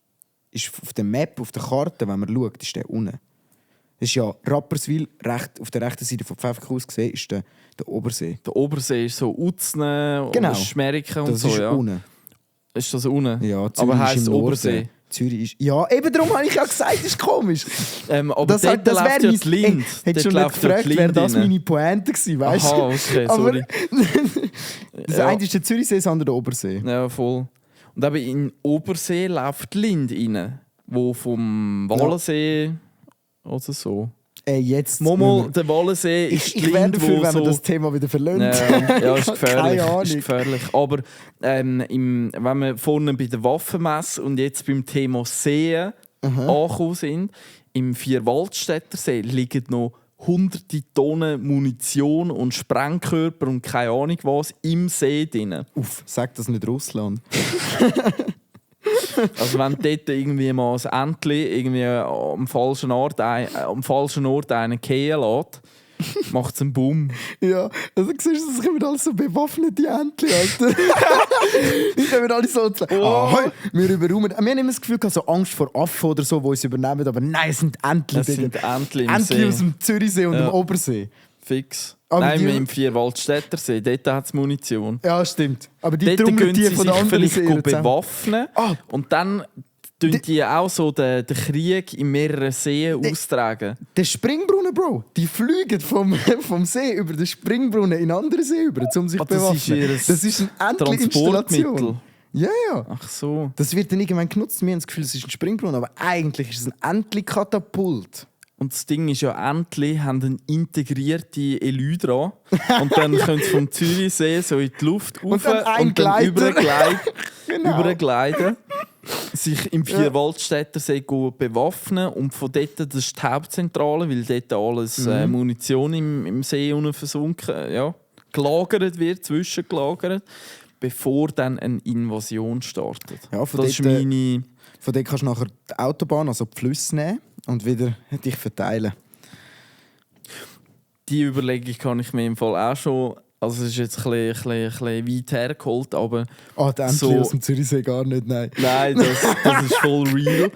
auf der Map, auf der Karte, wenn man schaut, ist der unten. Das ist ja Rapperswil, auf der rechten Seite von Pfäffikhaus gesehen, ist der Obersee. Der Obersee ist so Utzne Genau. und Schmeriken und Das so, ist ja. unten. Ist das unten? Ja, Zürich aber ist heisst im Norden. Obersee. Zürich ist... Ja, eben darum habe ich ja gesagt, das ist komisch. Aber das dort das läuft ja die Lind. Hättest du Dort schon nicht läuft ja gefragt, die wäre Lind das rein. meine Pointe gewesen, weißt du? Aha, okay, Aber sorry. das Ja. eine ist der Zürichsee, das andere der Obersee. Ja, voll. Und eben in Obersee läuft die Lind rein, wo vom Wallensee oder so. Jetzt... Momo, der Wallensee ist die Ich wäre Lind, dafür, wo wenn so... man das Thema wieder verlöhnt. Ja, ist gefährlich. Keine Ahnung. Ist gefährlich. Aber wenn wir vorne bei der Waffenmesse und jetzt beim Thema Seen angekommen sind, im Vierwaldstätter See liegen noch hunderte Tonnen Munition und Sprengkörper und keine Ahnung was im See drin. Uff, sag das nicht Russland. Also wenn dort irgendwie mal ein Entli irgendwie am falschen Ort einen gehen lässt, macht es einen Boom. Ja, also siehst du, das kommen alles so bewaffnete Entchen, Alter. Die kommen alle so zu hey, wir überräumen. Wir haben immer das Gefühl, so Angst vor Affen oder so, die uns übernehmen, aber nein, es sind Entchen. Das sind Entli im Entchen See. aus dem Zürichsee und Ja. dem Obersee. Fix. Aber Nein, die- im Vierwaldstätter See, dort hat es Munition. Ja, stimmt. Aber die Dort trommeln gehen die sie von sich den anderen vielleicht Seen zusammen. bewaffnen Ah. und dann tun die auch so den Krieg in mehreren Seen austragen. Der Springbrunnen, Bro, die fliegen vom See über den Springbrunnen in andere See über, um sich zu Das ist bewaffnen. ihr Das ist eine Transportmittel. Entchen-Installation. Ja, ja. Ach so. Das wird dann irgendwann genutzt. Wir haben das Gefühl, es ist ein Springbrunnen, aber eigentlich ist es ein Entchen-Katapult. Und das Ding ist ja, Entli haben eine integrierte Elytra und dann können sie vom Zürichsee so in die Luft rauf dann ein und dann Gleiter. Genau. übergleiten, sich im Vierwaldstätter See bewaffnen und von dort, das ist die Hauptzentrale, weil dort alles Munition im See unten versunken, ja, gelagert wird, zwischengelagert, bevor dann eine Invasion startet. Ja, von das ist dort, meine... Von dort kannst du nachher die Autobahn, also die Flüsse nehmen und wieder dich verteilen. Die Überlegung kann ich mir im Fall auch schon... Also es ist jetzt ein bisschen weit hergeholt, aber... Ah, der Entchen So- aus dem Zürichsee gar nicht, nein. Nein, das ist voll real.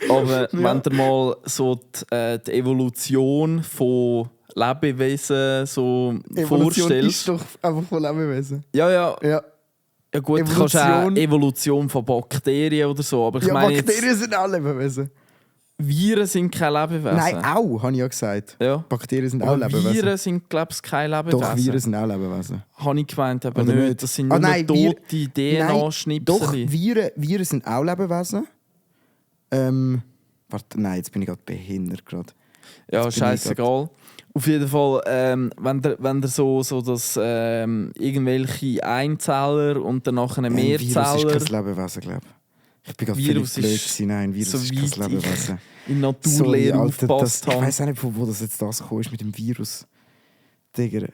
Aber wenn du mal so die Evolution von Lebewesen so Evolution ist vorstellst... doch einfach von Lebewesen. Ja, Ja, gut, du kannst auch Evolution- Evolution von Bakterien oder so, aber ich ja meine Bakterien jetzt, sind auch Lebewesen. Viren sind keine Lebewesen. Nein, auch, habe ich ja gesagt. Ja. Bakterien sind auch Aber Lebewesen. Viren sind, glaube ich, keine Lebewesen. Doch, Viren sind auch Lebewesen. Habe ich gemeint, aber Oder nicht. nicht? Das sind Ah, nur nein, tote Doch, DNA-Schnipsel. Viren sind auch Lebewesen. Warte, nein, jetzt bin ich gerade behindert. Grad. Ja, Jetzt bin ich scheißegal. Auf jeden Fall, wenn der so das irgendwelche Einzeller und dann nachher Virus ist Mehrzeller kein Lebewesen, glaube ich. Ich bin gerade Virus völlig blöd ist gewesen. Nein, Virus so ist weit kein Lebewesen. in Sorry, Naturlehre Alter, aufgepasst ich habe. weiß auch nicht, von wo das jetzt gekommen ist mit dem Virus. Digga.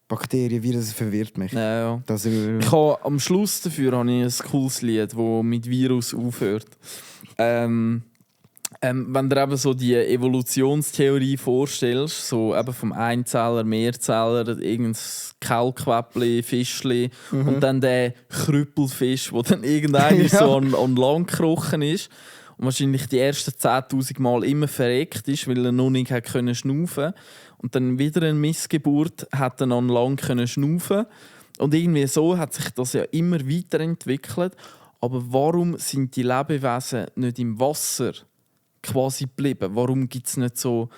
Bakterien, Viren, das verwirrt mich. Ja. Das, Ich habe, am Schluss dafür habe ich ein cooles Lied, das mit Virus aufhört. Wenn du eben so die Evolutionstheorie vorstellst, so eben vom Einzeller, Mehrzeller, irgendein Kaulquäppli, Fischli und dann der Krüppelfisch, der dann irgendwann so an Land gekrochen ist und wahrscheinlich die ersten 10'000 Mal immer verreckt ist, weil er noch nicht hat können schnaufen und dann wieder eine Missgeburt hat er an Land können schnaufen und irgendwie so hat sich das ja immer weiterentwickelt. Aber warum sind die Lebewesen nicht im Wasser quasi geblieben? Warum gibt es nicht so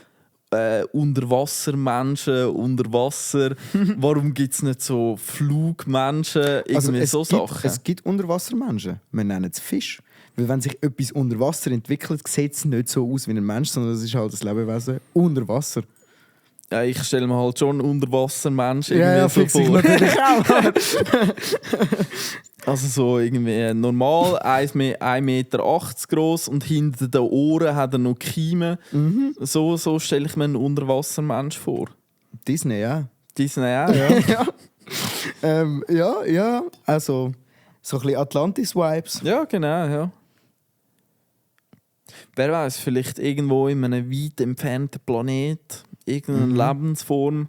Unterwassermenschen, unter Wasser? Warum gibt es nicht so Flugmenschen? Irgendwie so Sachen. Es gibt Unterwassermenschen. Wir nennen es Fisch. Weil wenn sich etwas unter Wasser entwickelt, sieht es nicht so aus wie ein Mensch, sondern es ist halt ein Lebewesen unter Wasser. Ja, ich stelle mir halt schon Unterwassermenschen Ja, irgendwie fix so ich vor. natürlich auch. Also so irgendwie normal 1,80 Meter groß und hinter den Ohren hat er noch Kiemen. So stelle ich mir einen Unterwassermensch vor. Disney, ja. Disney auch, ja. Ja, also so ein bisschen Atlantis-Vibes. Ja, genau, ja. Wer weiß, vielleicht irgendwo in einem weit entfernten Planet irgendeine Lebensform,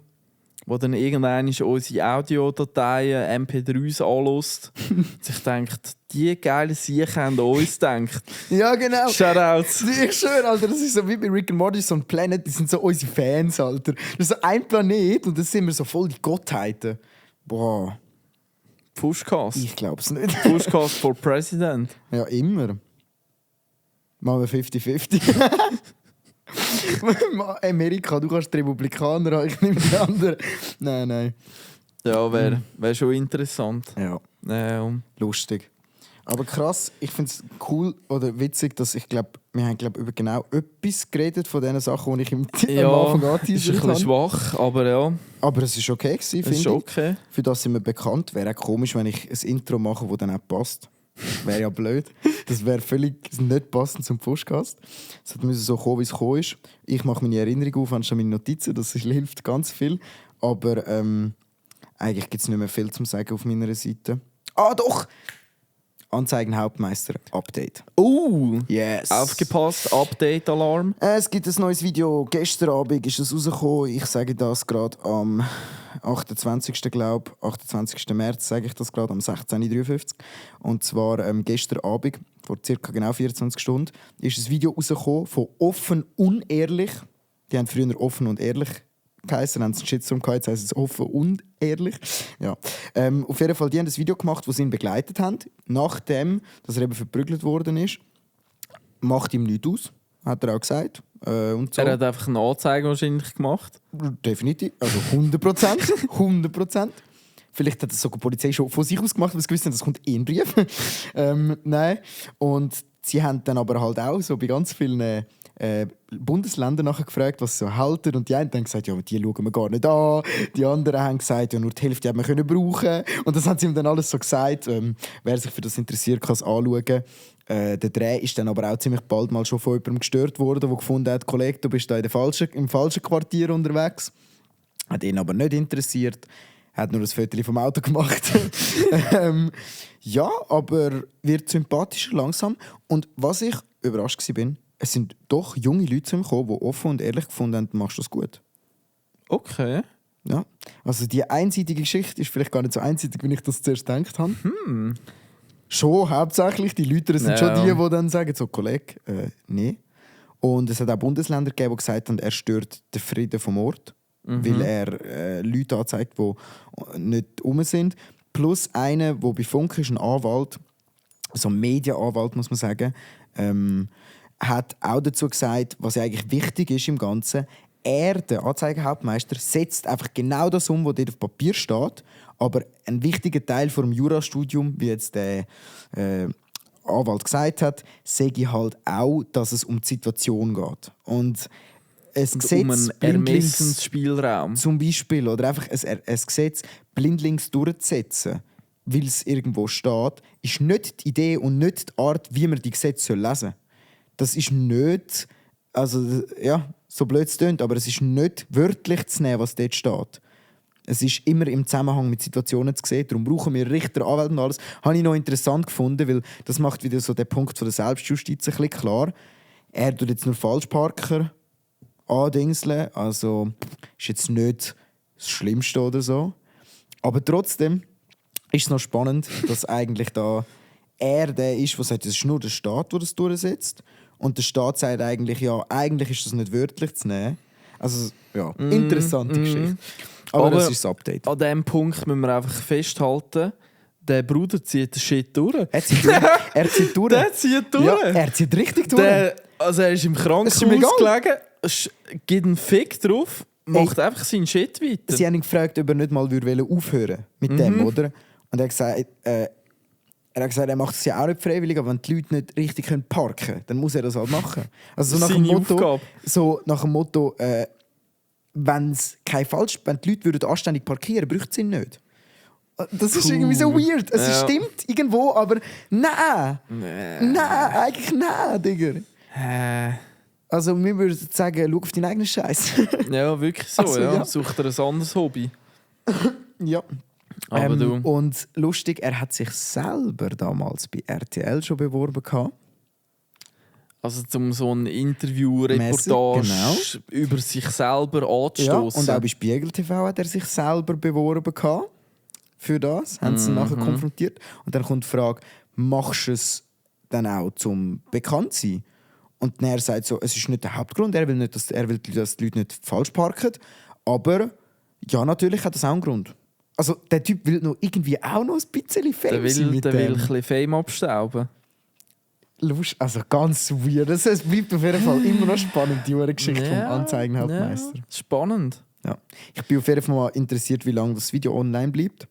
wo dann irgendwann unsere Audiodateien, MP3s anlässt, sich denkt, die geile Sachen haben an uns gedacht. Ja, genau. Shoutouts. Ich schwöre, Alter, das ist so wie bei Rick and Morty, so ein Planet, die sind so unsere Fans, Alter. Das ist so ein Planet und das sind wir so voll die Gottheiten. Boah, Pushcast. ich glaub's nicht. Pushcast for President. Ja, immer. Machen wir 50-50. Amerika, du kannst die Republikaner haben, ich nehme die anderen. Nein. Ja, wäre schon interessant. Ja, lustig. Aber krass, ich finde es cool oder witzig, dass wir haben über genau etwas geredet von diesen Sachen, die ich am Anfang ist ein bisschen schwach, aber ja. Aber es war okay, finde ich. Okay. Für das sind wir bekannt. Wäre auch komisch, wenn ich ein Intro mache, das dann auch passt. Wäre ja blöd. Das wäre völlig nicht passend zum Podcast. Es müsste so kommen, wie es gekommen ist. Ich mache meine Erinnerung auf, anstatt meine Notizen. Das hilft ganz viel. Aber eigentlich gibt es nicht mehr viel zu sagen auf meiner Seite. Ah, doch! Anzeigenhauptmeister Update. Yes. Aufgepasst, Update-Alarm. Es gibt ein neues Video. Gestern Abend ist es rausgekommen. Ich sage das gerade am 28. März, sage ich das gerade, um 16.53 Uhr. Und zwar gestern Abend, vor ca. genau 24 Stunden, ist ein Video rausgekommen von Offen Unehrlich. Die haben früher Offen und Ehrlich geheißen, haben es einen Shitstorm gehabt, jetzt heisst es Offen und Ehrlich. Ja. Auf jeden Fall, die haben ein Video gemacht, wo sie ihn begleitet haben, nachdem dass er eben verprügelt worden ist. Macht ihm nichts aus, hat er auch gesagt. Und so. Er hat einfach eine Anzeige wahrscheinlich gemacht. Definitiv, also 100%. 100%. Vielleicht hat das sogar die Polizei schon von sich aus gemacht, weil sie gewusst haben, das kommt in Brief. Nein. Und sie haben dann aber halt auch so bei ganz vielen Bundesländern nachher gefragt, was sie so halten. Und die einen haben gesagt, ja, die schauen wir gar nicht an. Die anderen haben gesagt, ja, nur die Hälfte hätten wir können brauchen. Und das haben sie ihm dann alles so gesagt. Wer sich für das interessiert, kann es anschauen. Der Dreh ist dann aber auch ziemlich bald mal schon von jemandem gestört worden, der gefunden hat, Kollege, du bist da im falschen Quartier unterwegs. Hat ihn aber nicht interessiert. Hat nur ein Foto vom Auto gemacht. Ja, aber wird sympathischer langsam. Und was ich überrascht war, es sind doch junge Leute zu ihm gekommen, die offen und ehrlich gefunden haben, du machst das gut. Okay. Ja. Also die einseitige Geschichte ist vielleicht gar nicht so einseitig, wie ich das zuerst gedacht habe. Schon hauptsächlich. Die Leute sind schon die dann sagen, so Kollege, nee. Und es hat auch Bundesländer gegeben, die gesagt haben, er stört den Frieden vom Ort, weil er Leute anzeigt, die nicht rum sind. Plus einer, der bei Funk ist, ein Anwalt, so ein Medienanwalt, muss man sagen, hat auch dazu gesagt, was eigentlich wichtig ist im Ganzen. Er, der Anzeigenhauptmeister, setzt einfach genau das um, was dort auf Papier steht. Aber ein wichtiger Teil vom Jurastudium, wie jetzt der Anwalt gesagt hat, sage halt auch, dass es um die Situation geht. Und ein Gesetz um einen Ermessensspielraum. Zum Beispiel, oder einfach ein Gesetz blindlings durchzusetzen, weil es irgendwo steht, ist nicht die Idee und nicht die Art, wie man die Gesetze lesen soll. Das ist nicht, also ja, so blöd es klingt, aber es ist nicht wörtlich zu nehmen, was dort steht. Es ist immer im Zusammenhang mit Situationen zu sehen. Darum brauchen wir Richter, Anwälte und alles. Habe ich noch interessant gefunden, weil das macht wieder so den Punkt von der Selbstjustiz ein bisschen klar. Er tut jetzt nur Falschparker andingseln, also ist jetzt nicht das Schlimmste oder so. Aber trotzdem ist es noch spannend, dass eigentlich da er der ist, der sagt, es ist nur der Staat, der das durchsetzt. Und der Staat sagt eigentlich, ja, eigentlich ist das nicht wörtlich zu nehmen. Also, ja, interessante Geschichte. Aber das ist das Update. An diesem Punkt müssen wir einfach festhalten, der Bruder zieht den Shit durch. Er zieht durch. Der zieht durch. Ja, er zieht richtig durch. Er ist im Krankenhaus gelegen, gibt einen Fick drauf, macht einfach seinen Shit weiter. Sie haben ihn gefragt, ob er nicht mal aufhören mit dem, oder? Und er hat gesagt, er macht es ja auch nicht freiwillig, aber wenn die Leute nicht richtig parken können, dann muss er das halt machen. Also so nach dem Motto, wenn die Leute würden anständig parkieren, bräuchte es ihn nicht. Das ist irgendwie so weird. Es stimmt irgendwo, aber nein. Nein, eigentlich nein, Digga. Also wir würden sagen, schau auf deinen eigenen Scheiß. Ja, wirklich so. Also, ja. Such dir ein anderes Hobby. Ja. Aber du. Und lustig, er hat sich selber damals bei RTL schon beworben gehabt. Also um so ein Interview-Reportage über sich selber anzustoßen. Ja, und auch bei Spiegel TV hat er sich selber beworben für das. Haben sie ihn nachher konfrontiert. Und dann kommt die Frage, machst du es dann auch zum Bekanntsein? Und dann er sagt so, es ist nicht der Hauptgrund, er will, nicht, dass die Leute nicht falsch parken. Aber ja, natürlich hat das auch einen Grund. Also der Typ will noch irgendwie auch noch ein bisschen Fame sein. Der will ein bisschen Fame abstauben. Also ganz weird. Es bleibt auf jeden Fall immer noch spannend, die Geschichte vom Anzeigenhauptmeister. Ja, spannend. Ja. Ich bin auf jeden Fall mal interessiert, wie lange das Video online bleibt.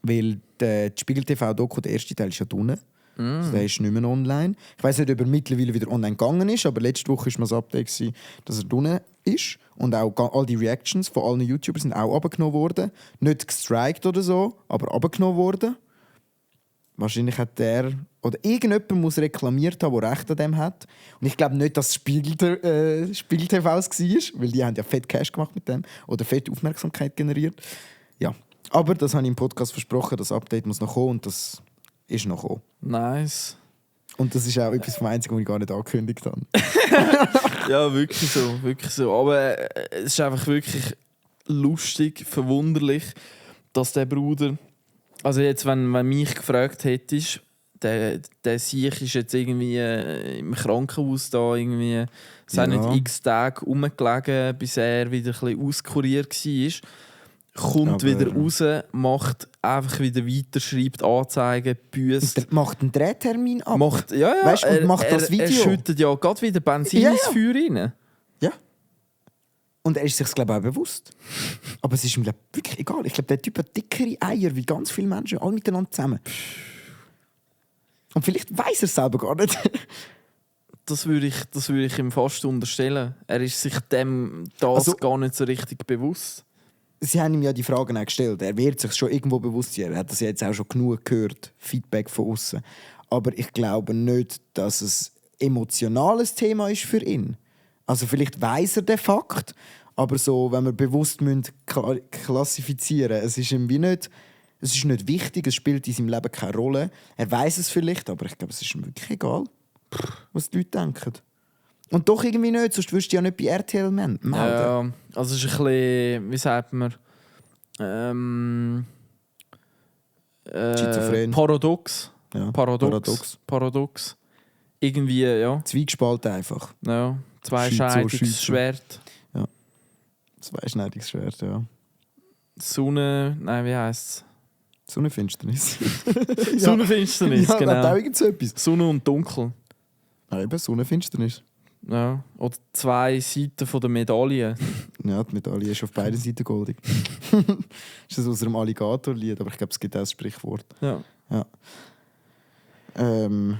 Weil der Spiegel TV-Doku, der erste Teil, ist ja unten. Also der ist nicht mehr online. Ich weiss nicht, ob er mittlerweile wieder online gegangen ist, aber letzte Woche war mal das Update, dass er unten ist. Und auch all die Reactions von allen YouTubern sind auch abgenommen worden. Nicht gestrikt oder so, aber abgenommen worden. Wahrscheinlich hat der oder irgendjemand muss reklamiert haben, der Recht an dem hat. Und ich glaube nicht, dass es Spiegel TV war, weil die haben ja fett Cash gemacht mit dem oder fett Aufmerksamkeit generiert. Ja, aber das habe ich im Podcast versprochen, das Update muss noch kommen und das ist noch gekommen. Nice. Und das ist auch etwas vom Einzigen, was ich gar nicht angekündigt habe. Ja, wirklich so, wirklich so. Aber es ist einfach wirklich lustig, verwunderlich, dass der Bruder, also jetzt, wenn mich gefragt hättest, der Sieg ist jetzt irgendwie im Krankenhaus da irgendwie, es sind nicht x Tage rumgelegen, bis er wieder ein bisschen auskuriert war. Kommt aber wieder raus, macht einfach wieder weiter, schreibt Anzeigen, büßt. Macht einen Drehtermin ab. Macht weißt, und macht das Video. Er schüttet ja gerade wieder Benzin ins Feuer rein. Ja. Und er ist sich glaube ich auch bewusst. Aber es ist ihm wirklich egal. Ich glaube, der Typ hat dickere Eier wie ganz viele Menschen, alle miteinander zusammen. Und vielleicht weiß er es selber gar nicht. Das würde ich ihm fast unterstellen. Er ist sich dem gar nicht so richtig bewusst. Sie haben ihm ja die Fragen auch gestellt. Er wird sich schon irgendwo bewusst sein. Er hat das jetzt auch schon genug gehört, Feedback von außen. Aber ich glaube nicht, dass es ein emotionales Thema ist für ihn. Also vielleicht weiss er den Fakt, aber so, wenn wir bewusst klassifizieren müssen, es ist nicht wichtig, es spielt in seinem Leben keine Rolle. Er weiss es vielleicht, aber ich glaube, es ist ihm wirklich egal, was die Leute denken. Und doch irgendwie nicht, sonst würdest du ja nicht bei RTL melden. Ja, also es ist ein bisschen, wie sagt man, Schizophren. Paradox. Ja, Paradox. Irgendwie, ja. Zweigespalten einfach. Ja, Zweischneidiges-Schwert. Ja, Zweischneidiges-Schwert, ja. Wie heisst es? Sonnenfinsternis. Ja. Sonnenfinsternis, ja, genau. Ja, auch irgend so etwas. Sonne und Dunkel. Ja, eben, Sonnenfinsternis. Ja, oder 2 Seiten der Medaille. Ja, die Medaille ist auf beiden Seiten goldig. Ist das aus einem Alligator-Lied, aber ich glaube, es gibt auch ein Sprichwort. Ja.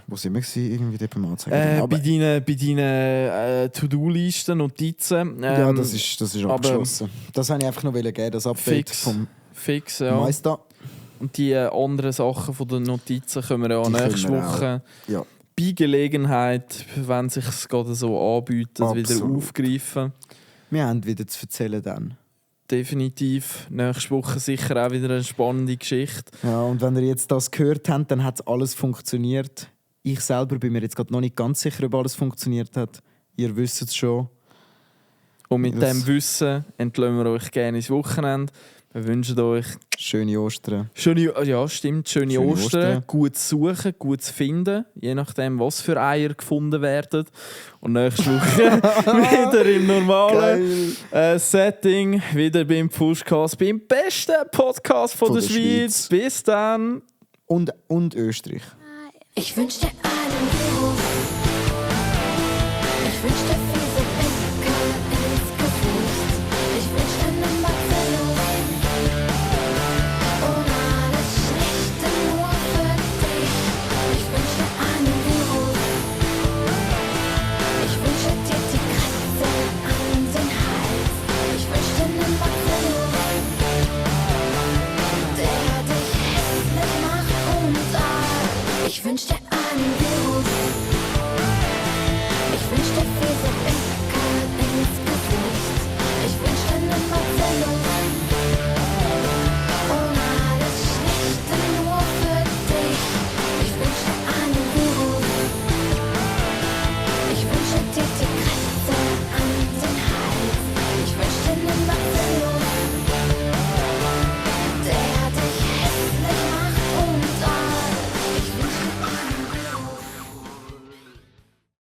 Wo sind wir gewesen? Irgendwie dort beim Anzeigen? Bei deinen To-Do-Listen, Notizen. Ja, das ist abgeschlossen. Das wollte ich einfach noch geben, das Update vom Meister. Und die anderen Sachen von den Notizen können wir ja nächste Woche bei Gelegenheit, wenn es sich gerade so anbietet, wieder aufgreifen. Wir haben wieder zu erzählen dann. Definitiv. Nächste Woche sicher auch wieder eine spannende Geschichte. Ja, und wenn ihr jetzt das gehört habt, dann hat alles funktioniert. Ich selber bin mir jetzt gerade noch nicht ganz sicher, ob alles funktioniert hat. Ihr wisst es schon. Und mit dem Wissen entlassen wir euch gerne ins Wochenende. Wir wünschen euch schöne Ostern. Schöne Ostern. Gutes Suchen, gutes Finden. Je nachdem, was für Eier gefunden werden. Und nächste Woche wieder im normalen Setting. Wieder beim Pushcast, beim besten Podcast von der Schweiz. Bis dann. Und Österreich. Ich wünsche dir einen Beruf. Ich wünsche dir viel